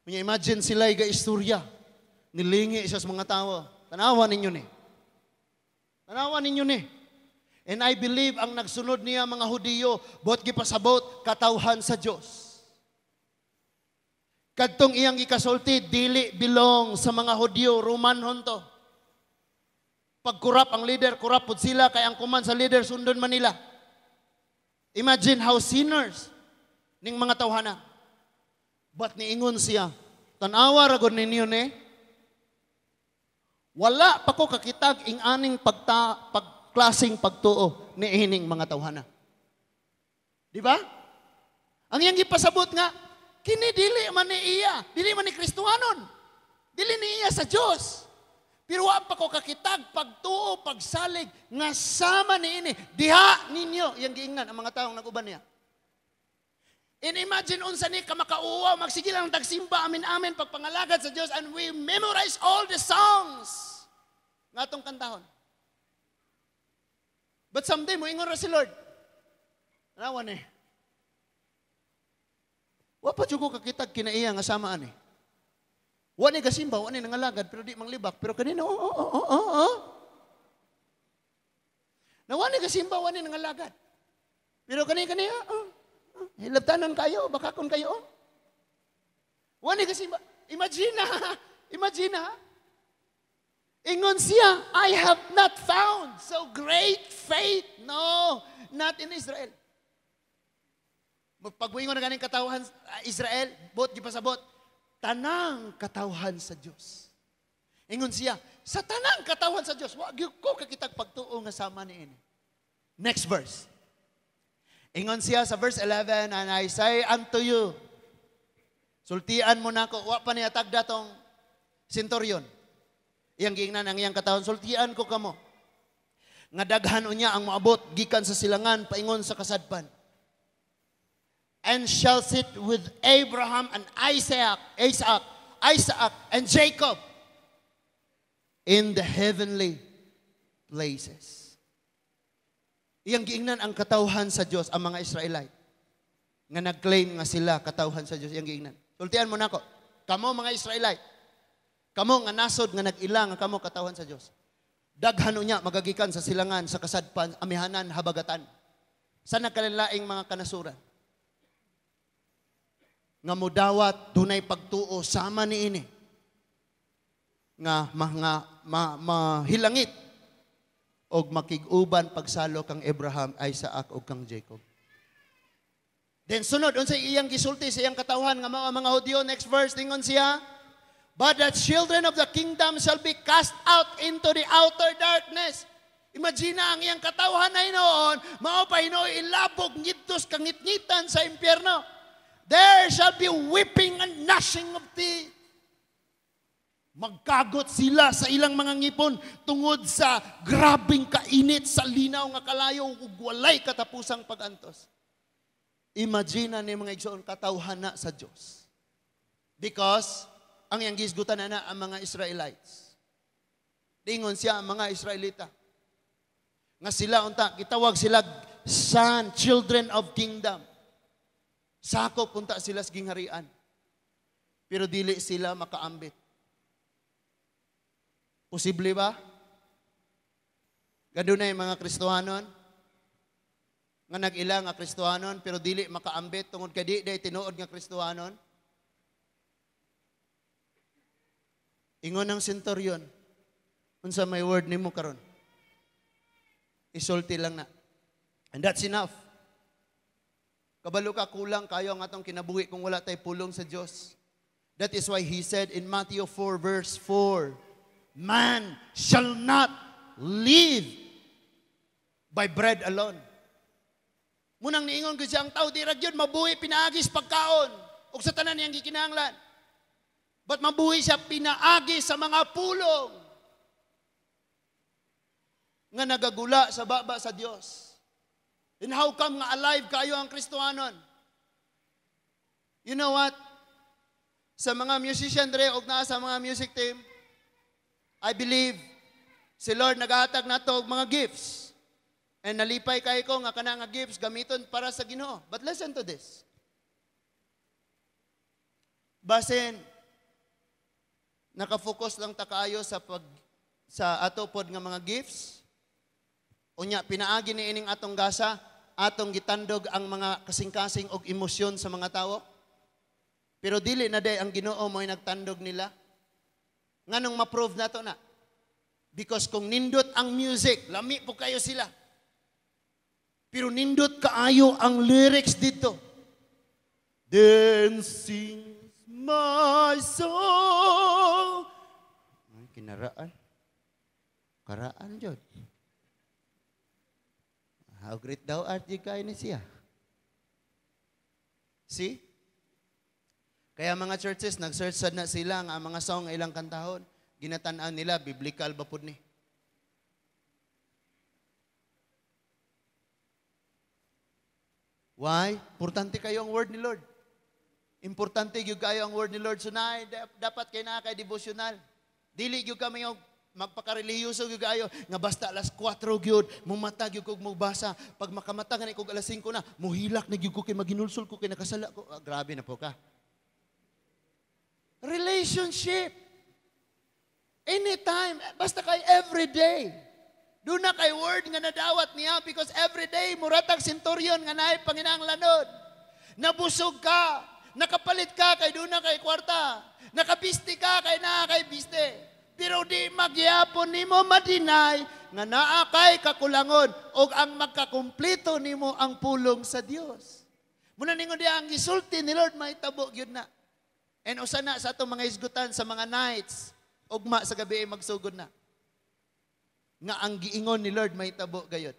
Unya imagine sila ga istorya. Nilingi siya sa mga tao. Tanawa ninyo ni. Tanawa ninyo ni. And I believe ang nagsunod niya mga Hudiyo, buot gipasabot katawhan sa Dios. Kadtong iyang gikasulti dili belong sa mga Hudiyo, Romanhon to. Pag kurap ang leader, kurap pud sila kay ang kuman sa leader sundon man nila. Imagine how sinners ning mga tawhana. But niingon siya, tan-awa ra gud ninyo ni. Wala pa ko kakitag ing aning pagklaseng pagtuo ni ining mga tawhana. Di ba? Ang iyang gipasabot nga, kini dili man ni iya, dili man ni Kristohanon, dili ni iya sa Dios. Pero wa pa ko kakitag pagtuo, pagsalig nga sama ni ini. Diha ninyo iyang giingnan ang mga taong nag-uban niya. And imagine unsa ni ka makauwaw, magsige lang tagsimba amin-amin pagpangalagad sa Dios, and we memorize all the songs nga atong kantahon. But someday, moingon ra si Lord. Tanawan eh. Wa pa jud ko kakitag kinaiya nga sama ani. Wa ni gasimba, wa ni nangalagad, pero di manglibak. Pero kanina, oh. Na wa ni gasimba, wa ni nangalagad. Pero kani kani, oh. Hilabtanon kayo, bakakon kayo. Oh. Wa ni gasimba. Imagine na, imagine na. Ingon siya, "I have not found so great faith." No, not in Israel. Pagmuingon na ganing katawhan Israel, bot gipasabot, tanang katawhan sa Dios. Ingon siya, sa tanang katawhan sa Dios, wa gyud ko kakitag pagtuo nga sama niini. Next verse. Ingon siya sa verse 11, "And I say unto you," sultian mo nako, wa pa niya tagda tong centurion. Iyang giingnan ang iyang katawhan, "Sultian ko kamo nga daghan unya ang moabot gikan sa silangan paingon sa kasadpan and shall sit with Abraham and Isaac and Jacob in the heavenly places." Iyang giingnan ang katawhan sa Dios, ang mga Israelite nga nag-claim nga sila katawhan sa Dios, iyang giingnan. "Sultian mo nako, kamo mga Israelite, kamo nga nasod nga nag-ila nga kamo katawhan sa Dios. Daghan unya magagikan sa silangan, sa kasadpan, amihanan, habagatan, sa nagkalainlaing mga kanasuran nga mudawat dunay pagtuo sama niini nga mga mahilangit og makig-uban pagsalo kang Abraham, Isaac ug kang Jacob." Then sunod, unsay iyang gisulti sa iyang katawhan nga mga Hudyo? Next verse, ningon siya, "But the children of the kingdom shall be cast out into the outer darkness." Imagine, ang iyang katawhan na hinoon, mao pa hinuon ilabog ngidto sa kangitngitan sa impyerno. "There shall be weeping and gnashing of teeth." Magkagot sila sa ilang mga ngipon tungod sa grabing kainit sa linaw nga kalayo ug walay katapusang pagantos. Imagine ni, mga igsoon, katawhan na sa Dios. Because ang iyang gisgutan na ang mga Israelites. Dingon siya ang mga Israelita. Nga sila unta gitawag sila son, children of kingdom. Sakop unta sila sa gingharian. Pero dili sila makaambit. Posible ba? Gadunay mga Kristohanon nga nag-ila nga Kristohanon pero dili makaambit tungod kay di day tinuod nga Kristohanon. Ingon ang centurion, "Unsa may word nimo karon? Isulti lang na." And that's enough. Kabalo ka, kulang kayo ang atong kinabuhi kung wala tay pulong sa Dios. That is why he said in Matthew 4 verse 4, "Man shall not live by bread alone." Munang niingon ko siya, ang tao di ra gyud mabuhi pinaagi sa pagkaon ug sa tanan niyang gikinahanglan. But mabuhi siya pinaagi sa mga pulong nga nagagula sa baba sa Dios. And how come nga alive kayo ang Kristohanon? You know what? Sa mga musician dre og naa sa mga music team, I believe si Lord nagahatag nato og mga gifts. And nalipay kay ko nga kana nga gifts gamiton para sa Ginoo. But listen to this. Basin nakafocus lang ta kaayo sa ato pod nga mga gifts. Unya pinaagi ni ining atong gasa, atong gitandog ang mga kasing-kasing og emosyon sa mga tawo. Pero dili na day ang Ginoo mo'y nagtandog nila. Nganong ma-prove nato na? Because kung nindot ang music, lami po kayo sila. Pero nindot kaayo ang lyrics dito. Then sings my soul. Ay, kinaraan. Karaan jud. How great thou art, di kay ni siya. See? Kaya mga churches, nag-search sad na sila nga ang mga song nga ilang kantahon. Ginatan-an nila, biblical ba pud ni? Why? Importante kayo ang word ni Lord. Importante gyud kayo ang word ni Lord. So na, dapat kay naa kay devotional. Dili gyud ka Magpakarelihiyoso gyud kaayo nga basta alas 4 gyud mumata gyud kog mobasa. Pag makamata gani kog alas 5 na, muhilak na gyud ko kay maginulsol ko kay nakasala ko. Ah, grabe na po ka. Relationship. Anytime, basta kay every day. Duna kay word nga nadawat niya because every day muratag centurion nga naay panginahanglanon. Nabusog ka, nakapalit ka kay duna kay kwarta, nakabisti ka kay naa kay biste. Pero di magyapon nimo ma-deny nga naa kay kakulangon og ang magkakumpleto nimo ang pulong sa Dios. Muna ningon diya, ang gisulti ni Lord mahitabo gyud na. And usa na sa atong mga hisgutan sa mga nights, ugma sa gabi ay magsugod na. Nga ang giingon ni Lord mahitabo gayod.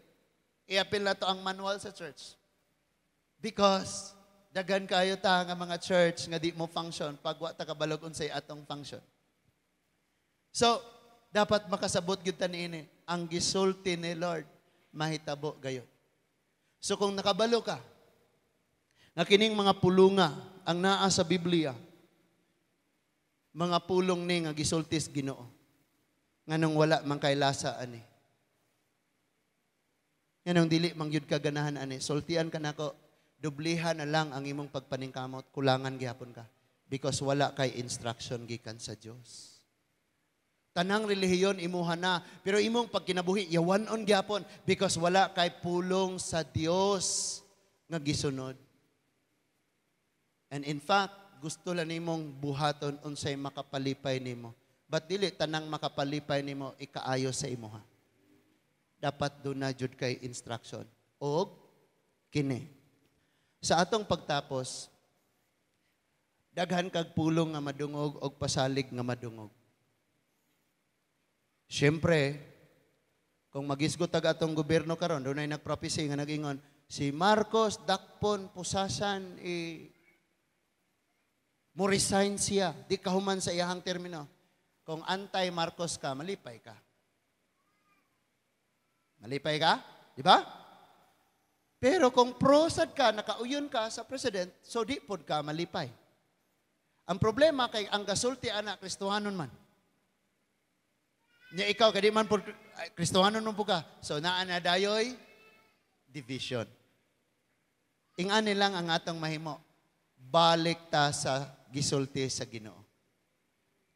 I-apil na to ang manual sa church. Because daghan kayo ta nga mga church nga di mo function pag wa ta kabalog unsay atong function. So, dapat makasabot gyud ta niini, ang gisulti ni Lord mahitabo gayod. So kung nakabalo ka nga kining mga pulunga ang naa sa Biblia, mga pulong ni nga gisultis Ginoo, nganong wala man kay lasa ani? Nganong dili man gyud ka ganahan ani? Sultian ka nako, dublihan na lang ang imong pagpaningkamot, kulangan gihapon ka because wala kay instruction gikan sa Dios. Tanang relihiyon imuha na, pero imong pagkinabuhi yawan-on gyapon because wala kay pulong sa Dios nga gisunod. And in fact, gusto lang nimong buhaton unsay makapalipay nimo. But dili tanang makapalipay nimo ikaayo sa imuha. Dapat duna jud kay instruction. Og kini. Sa atong pagtapos, daghan kag pulong nga madungog og pasalig nga madungog. Siyempre, kung magisgot tag atong gobyerno karon, dunay nagprophecy nga nagingon, si Marcos dakpon, pusasan, i mo resign siya, di kahuman sa iyahang termino. Kung anti-Marcos ka, malipay ka. Malipay ka? Di ba? Pero kung pro-sad ka, nakauyon ka sa president, so di pod ka malipay. Ang problema kay ang gasulti ana Kristohanon man. Nya ikaw kay di man pod ay, Kristohanon man po ka. So naa na dayoy division. Ingani lang ang atong mahimo. Balik ta sa gisulti sa Ginoo.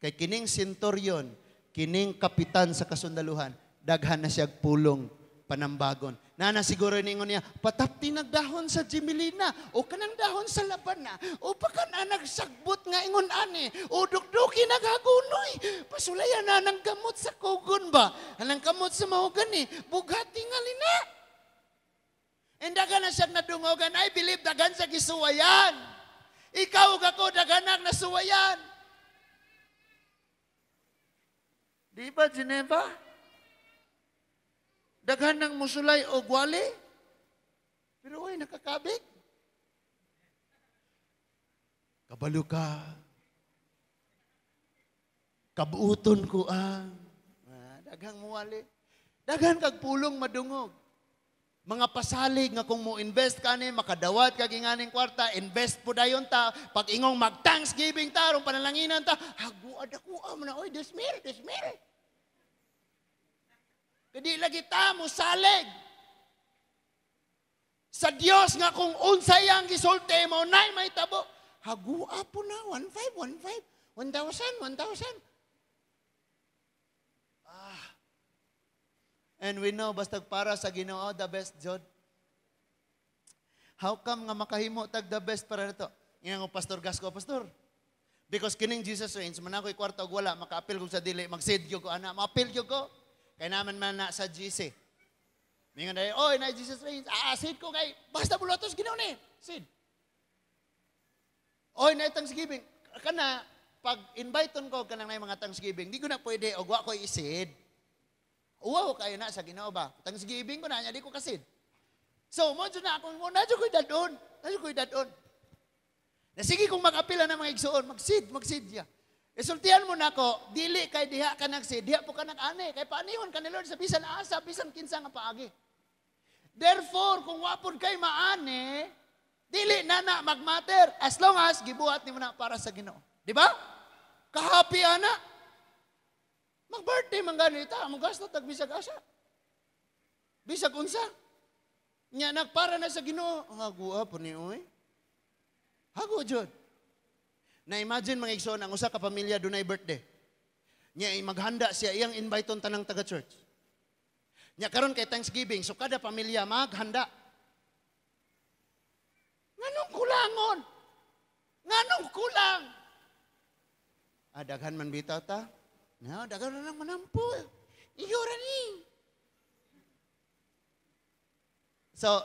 Kay kining centurion, kining kapitan sa kasundaluhan, daghan na siya pulong panambagon. Nana siguro ningon niya, patapti nagdahon sa Jimilina, o kanang dahon sa labana, o baka na nagsagbot nga ingon ani, o dukduki naghagunoy, pasulayan na ng gamot sa kugon ba, anang kamot sa mahogani, bugati nga lina. And daghan na siyang nadungogan, I believe daghan sa gisuwayan. Ikaw ug ako daghan na nasuwayan. Di ba, Geneva? Daghan ng musulay o gwali. Pero ay nakakabig. Kabalo ka. Kabuuton ko ang. Daghang muwali. Daghan kag pulong madungog. Mga pasalig nga kung mo invest ka ni, makadawat ka ginganing kwarta, invest po dayon ta, pag ingong mag-Thanksgiving ta, aron panalanginan ta, haguad ako, mo na, oy, 2,000, 2,000. Kadi lagi ta mo salig sa Dios nga kung unsay ang gisulti mo, nay may tabo. Hagua po na, 1,5, 1,5, 1,000, 1,000. Ah. And we know, basta para sa Ginoo, the best jud. How come nga makahimo tag the best para nato? Nga ko, Pastor Gasco, Pastor. Because kining Jesus Reigns, man ako'y kwarta og wala, maka-apil ko sa dili, mag-seed ko, ana, ma-apil ko. Kay naman man na sa GC. Mingon na, oy, na Jesus Reigns, seed ko kay, basta bulutos, Ginoo ni, seed. Oy, na Thanksgiving. Kana, pag invite ko, kanang na mga Thanksgiving, di ko na pwede, og wa ko i-seed. Uwaw kayo na sa Ginoo ba? Thanksgiving ko na, di ko kasid. So, mo na ako, mo na ko'y dadon. Na ko'y dadon. Na sige kung mag-apila na mga igsuon, mag-seed, mag-seed siya. Isultian mo na ako, dili kay diha ka nag-seed, diha po ka nag-ani. Kay paanihon ka ni Lord sa bisan asa, bisan kinsa nga paagi. Therefore, kung wapon kay maani, dili na na magmatter as long as gibuhat nimo na para sa Ginoo. Di ba? Kahappy ana. Mag-birthday man gani ta, mo gasto tag bisag asa. Bisag unsa. Nya nagpara na sa Ginoo. Hago po ni oy. Hago jud. Na imagine, mga igsoon, ang usa ka pamilya dunay birthday. Nya maghanda siya, iyang invite tanang taga church. Nya karon kay Thanksgiving, so kada pamilya maghanda. Nganong kulangon? Nganong kulang? Ah, daghan man bitaw ta. No, daghan na lang manampo. Iyo ra ni. So,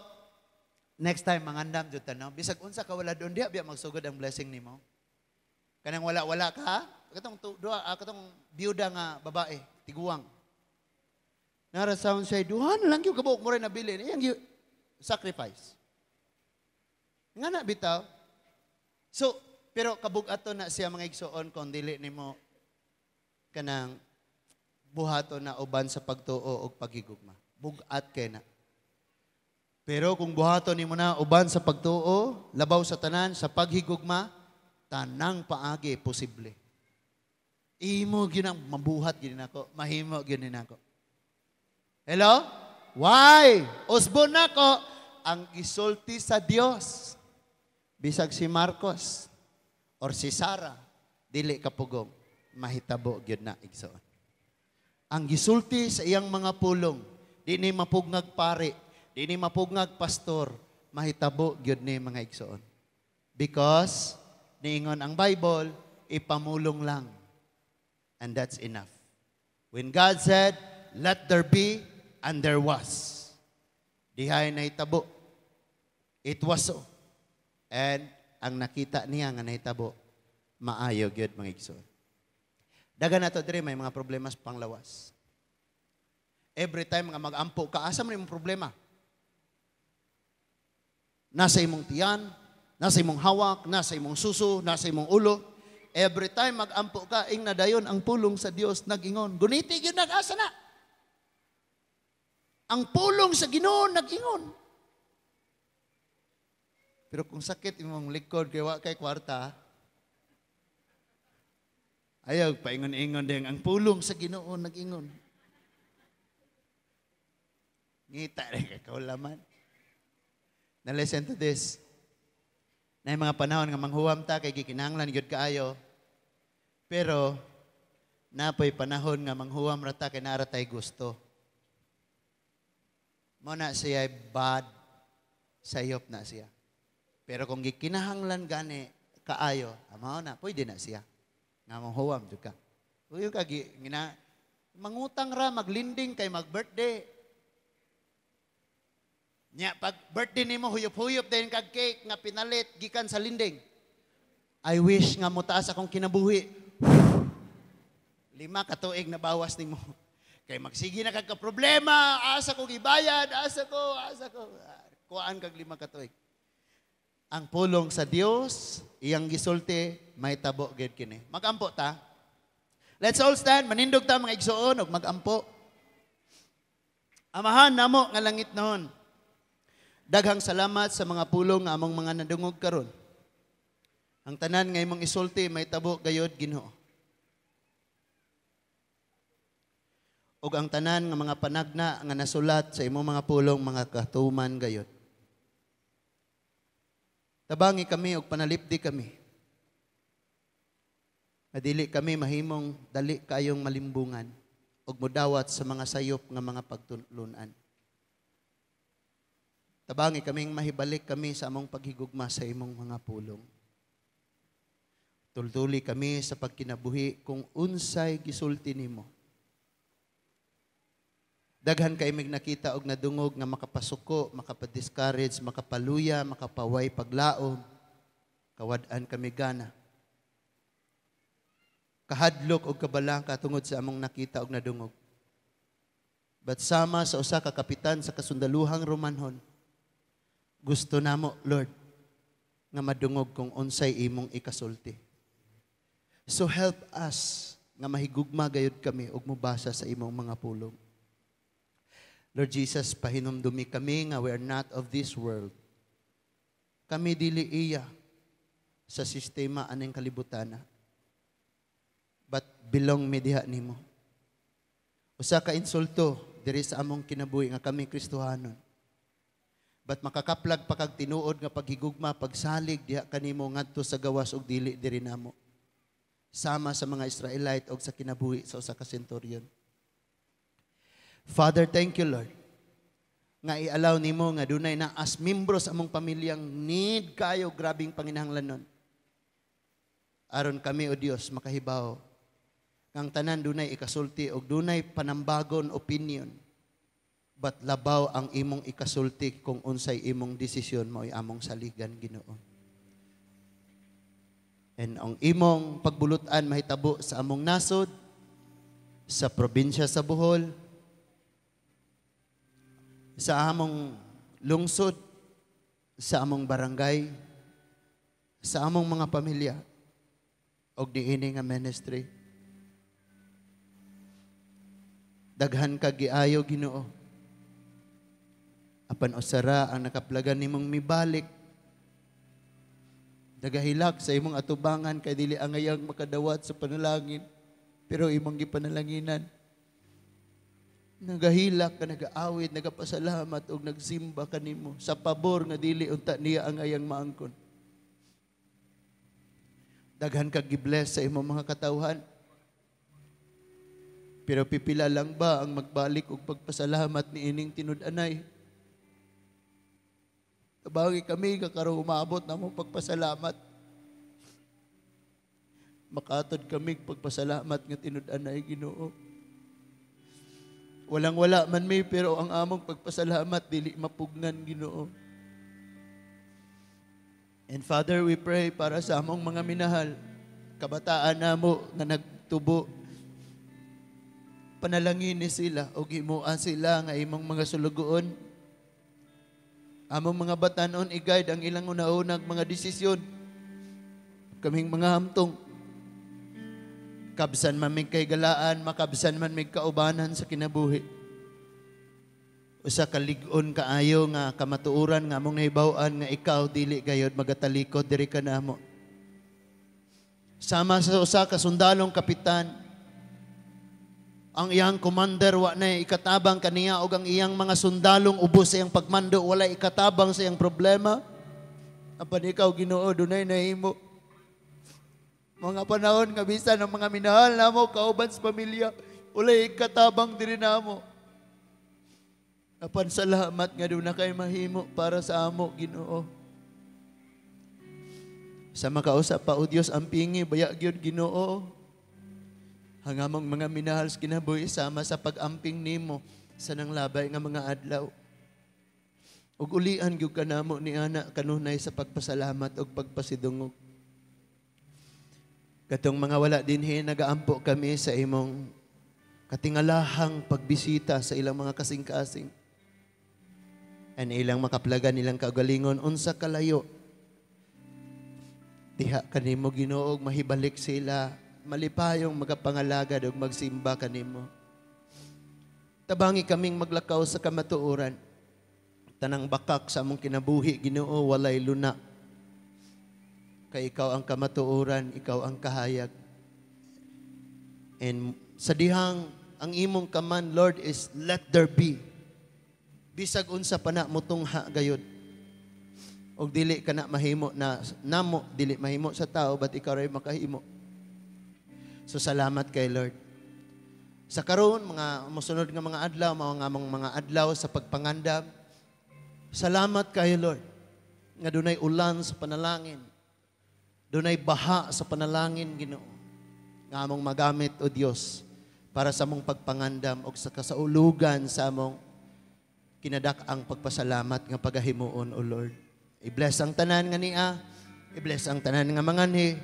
next time mangandam jud ta, no. Bisag unsa ka wala doon diha biya magsugod ang blessing nimo. Kanang wala-wala ka, katong duha, katong biyuda nga babae, tiguang. Nara sound siya, duha na lang yung kabuok mo rin nabili. Iyang sacrifice. Nga na bitaw. So, pero kabug-ato na siya, mga igsoon, kung dili nimo kanang buhato na uban sa pagtuo og paghigugma. Bug-at kay na. Pero kung buhato nimo na uban sa pagtuo, labaw sa tanan sa paghigugma, tanang paagi posible. Imo gyud ang mabuhat gyud nako, mahimo gyud nako. Hello? Why? Usbon nako ang gisulti sa Dios. Bisag si Marcos or si Sara dili kapugong, mahitabo gyud na, igsoon. Ang gisulti sa iyang mga pulong, di ni mapugngag pare, di ni mapugngag pastor, mahitabo gyud ni, mga igsoon. Because niingon ang Bible, ipamulong lang. And that's enough. When God said, "Let there be," and there was. Dihay nahitabo. It was so. And ang nakita niya nga nahitabo, maayo gyud, mga igsoon. Daghan nato diri may mga problema sa panglawas. Every time nga mag-ampo ka, asa man imong problema? Nasa imong tiyan, nasa imong hawak, nasa imong suso, nasa imong ulo. Every time mag-ampo ka, ing nadayon ang pulong sa Dios nag-ingon. Guniti gyud nag-asa na. Ang pulong sa Ginoo nag-ingon. Pero kung sakit imong likod kay wa kay kwarta, ayaw paingon-ingon din ang pulong sa Ginoo nag-ingon. Ngita rin kay kaulaman. Now listen to this. Na mga panahon nga manghuwam ta kay gikinahanglan gyud kaayo. Pero napoy panahon nga manghuwam ra ta kay naa ra tay gusto. Mo na siya bad sayop na siya. Pero kung gikinahanglan gani kaayo, mao na pwede na siya. Nga manghuwam jud ka. Uyo ka gi ngina mangutang ra maglinding kay mag-birthday. Nya pag birthday nimo, huyop-huyop din kag cake nga pinalit gikan sa linding. I wish nga motaas akong kinabuhi. 5 ka tuig na bawas nimo. Kay magsige na kag problema, asa ko gibayad, asa ko, asa ko. Kuhaan kag 5 ka tuig. Ang pulong sa Dios, iyang gisulti, may tabo gid kini. Magampo ta. Let's all stand, manindog ta, mga igsoon, ug magampo. Amahan namo nga langit noon. Daghang salamat sa mga pulong nga among mga nadungog karon. Ang tanan nga imong isulti may tabo gayod, Ginoo. Ug ang tanan nga mga panagna nga nasulat sa imong mga pulong mga katuman gayod. Tabangi kami ug panalipdi kami. Nga kami mahimong dali kayong malimbungan ug modawat sa mga sayop nga mga pagtulunan. Tabangi kaming mahibalik kami sa among paghigugma sa imong mga pulong. Tultuli kami sa pagkinabuhi kung unsay gisulti nimo. Daghan kay mig nakita og nadungog nga makapasuko, makapa-discourage, makapaluya, makapaway paglaom. Kawad-an kami gana. Kahadlok og kabalaka tungod sa among nakita og nadungog. But sama sa usa ka kapitan sa kasundaluhang Romanhon, gusto namo, Lord, nga madungog kung unsay imong ikasulti. So help us nga mahigugma gayud kami ug mobasa sa imong mga pulong. Lord Jesus, pahinumdumi kami nga we are not of this world. Kami dili iya sa sistema aning kalibutan. But belong mi diha nimo. Usa ka insulto diri sa among kinabuhi nga kami Kristohanon. But makakaplag pa kag tinuod nga paghigugma, pagsalig diha kanimo ngadto sa gawas ug dili diri namo. Sama sa mga Israelite og sa kinabuhi sa usa ka centurion. Father, thank you, Lord. Nga i-allow nimo nga dunay na as membro sa among pamilyang need kayo grabing panginahanglanon. Aron kami, O Dios, makahibaw ang tanan dunay ikasulti og dunay panambagon opinion. But labaw ang imong ikasulti kung unsay imong desisyon, mao'y among saligan, Ginoo. And ang imong pagbulutan mahitabo sa among nasod, sa probinsya sa Bohol, sa among lungsod, sa among barangay, sa among mga pamilya, og niini nga ministry. Daghan ka giayo, Ginoo. Apan usara ang nakaplagan nimong mibalik. Nagahilak sa imong atubangan kay dili angayang makadawat sa panalangin, pero imong gipanalanginan. Nagahilak ka, nagaawit, nagapasalamat og nagsimba kanimo sa pabor nga dili unta niya angayang maangkon. Daghan ka gibless sa imong mga katawhan. Pero pipila lang ba ang magbalik og pagpasalamat ni ining tinud-anay? Tabangi kami nga karong umabot na mo pagpasalamat. Makatod kami pagpasalamat nga tinud-anay, Ginoo. Walang wala man mi, pero ang among pagpasalamat dili mapugnan, Ginoo. And Father, we pray para sa among mga minahal, kabataan namo nga nagtubo. Panalangin ni sila o himuan sila nga imong mga sulugoon. Among mga batanon, i-guide ang ilang una-unang mga desisyon. Kaming mga hamtong. Kabsan man mig kaigalaan, makabsan man mig kaubanan sa kinabuhi. Usa ka lig-on kaayo nga kamatuoran nga among nahibaw-an nga ikaw dili gayod magatalikod diri kanamo. Sama sa usa ka sundalong kapitan, ang iyang commander wa na ikatabang kaniya og ang iyang mga sundalong ubos sa iyang pagmando, wala ikatabang sa iyang problema. Apan ikaw, Ginoo, dunay nahimo. Mga panahon nga bisan ang mga minahal namo kauban sa pamilya, wala ikatabang diri namo. Apan salamat nga duna kay mahimo para sa amo, Ginoo. Sa makausap pa, O Dios, ang pingi baya gyud, Ginoo. Ang among mga minahal sa kinabuhi sama sa pag-amping nimo sa nanglabay nga mga adlaw. Ug ulian gyud kanamo ni ana kanunay sa pagpasalamat ug pagpasidungog. Katong mga wala dinhi, nagaampo kami sa imong katingalahang pagbisita sa ilang mga kasing-kasing. And ilang makaplagan ilang kaugalingon unsa kalayo. Diha kanimo, Ginoo, mahibalik sila malipayong magapangalagad ug magsimba kanimo. Tabangi kaming maglakaw sa kamatuoran. Tanang bakak sa among kinabuhi, Ginoo, walay luna. Kay ikaw ang kamatuoran, ikaw ang kahayag. And sa dihang ang imong command, Lord, is "Let there be." Bisag unsa pa na mutungha gayod. Og dili ka na mahimo na namo, dili mahimo sa tao, but ikaw ray makahimo. So salamat kay Lord. Sa karon mga mosunod nga mga adlaw, mga adlaw sa pagpangandam. Salamat kay Lord nga dunay ulan sa panalangin. Dunay baha sa panalangin, Ginoo. Nga among magamit, o Dios, para sa among pagpangandam og sa kasaulugan sa among kinadak-ang pagpasalamat nga pagahimuon, O Lord. I-bless ang tanan nga nia, i-bless ang tanan nga manganhi,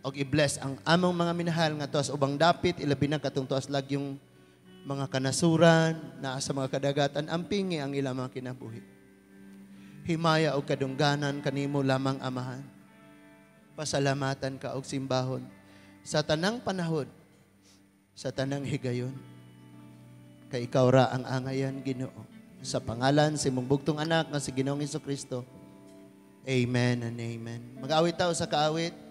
og i-bless ang among mga minahal nga tuas ubang dapit, ilabi na katong tuas lagyong mga kanasuran, naa sa mga kadagatan, ampingi ang ilang mga kinabuhi. Himaya og kadungganan kanimo lamang, Amahan. Pasalamatan ka og simbahon sa tanang panahon, sa tanang higayon. Kay ikaw ra ang angayan, Ginoo. Sa pangalan sa imong bugtong anak nga si Ginoong Kristo. Amen and amen. Mag-awit tao sa kaawit.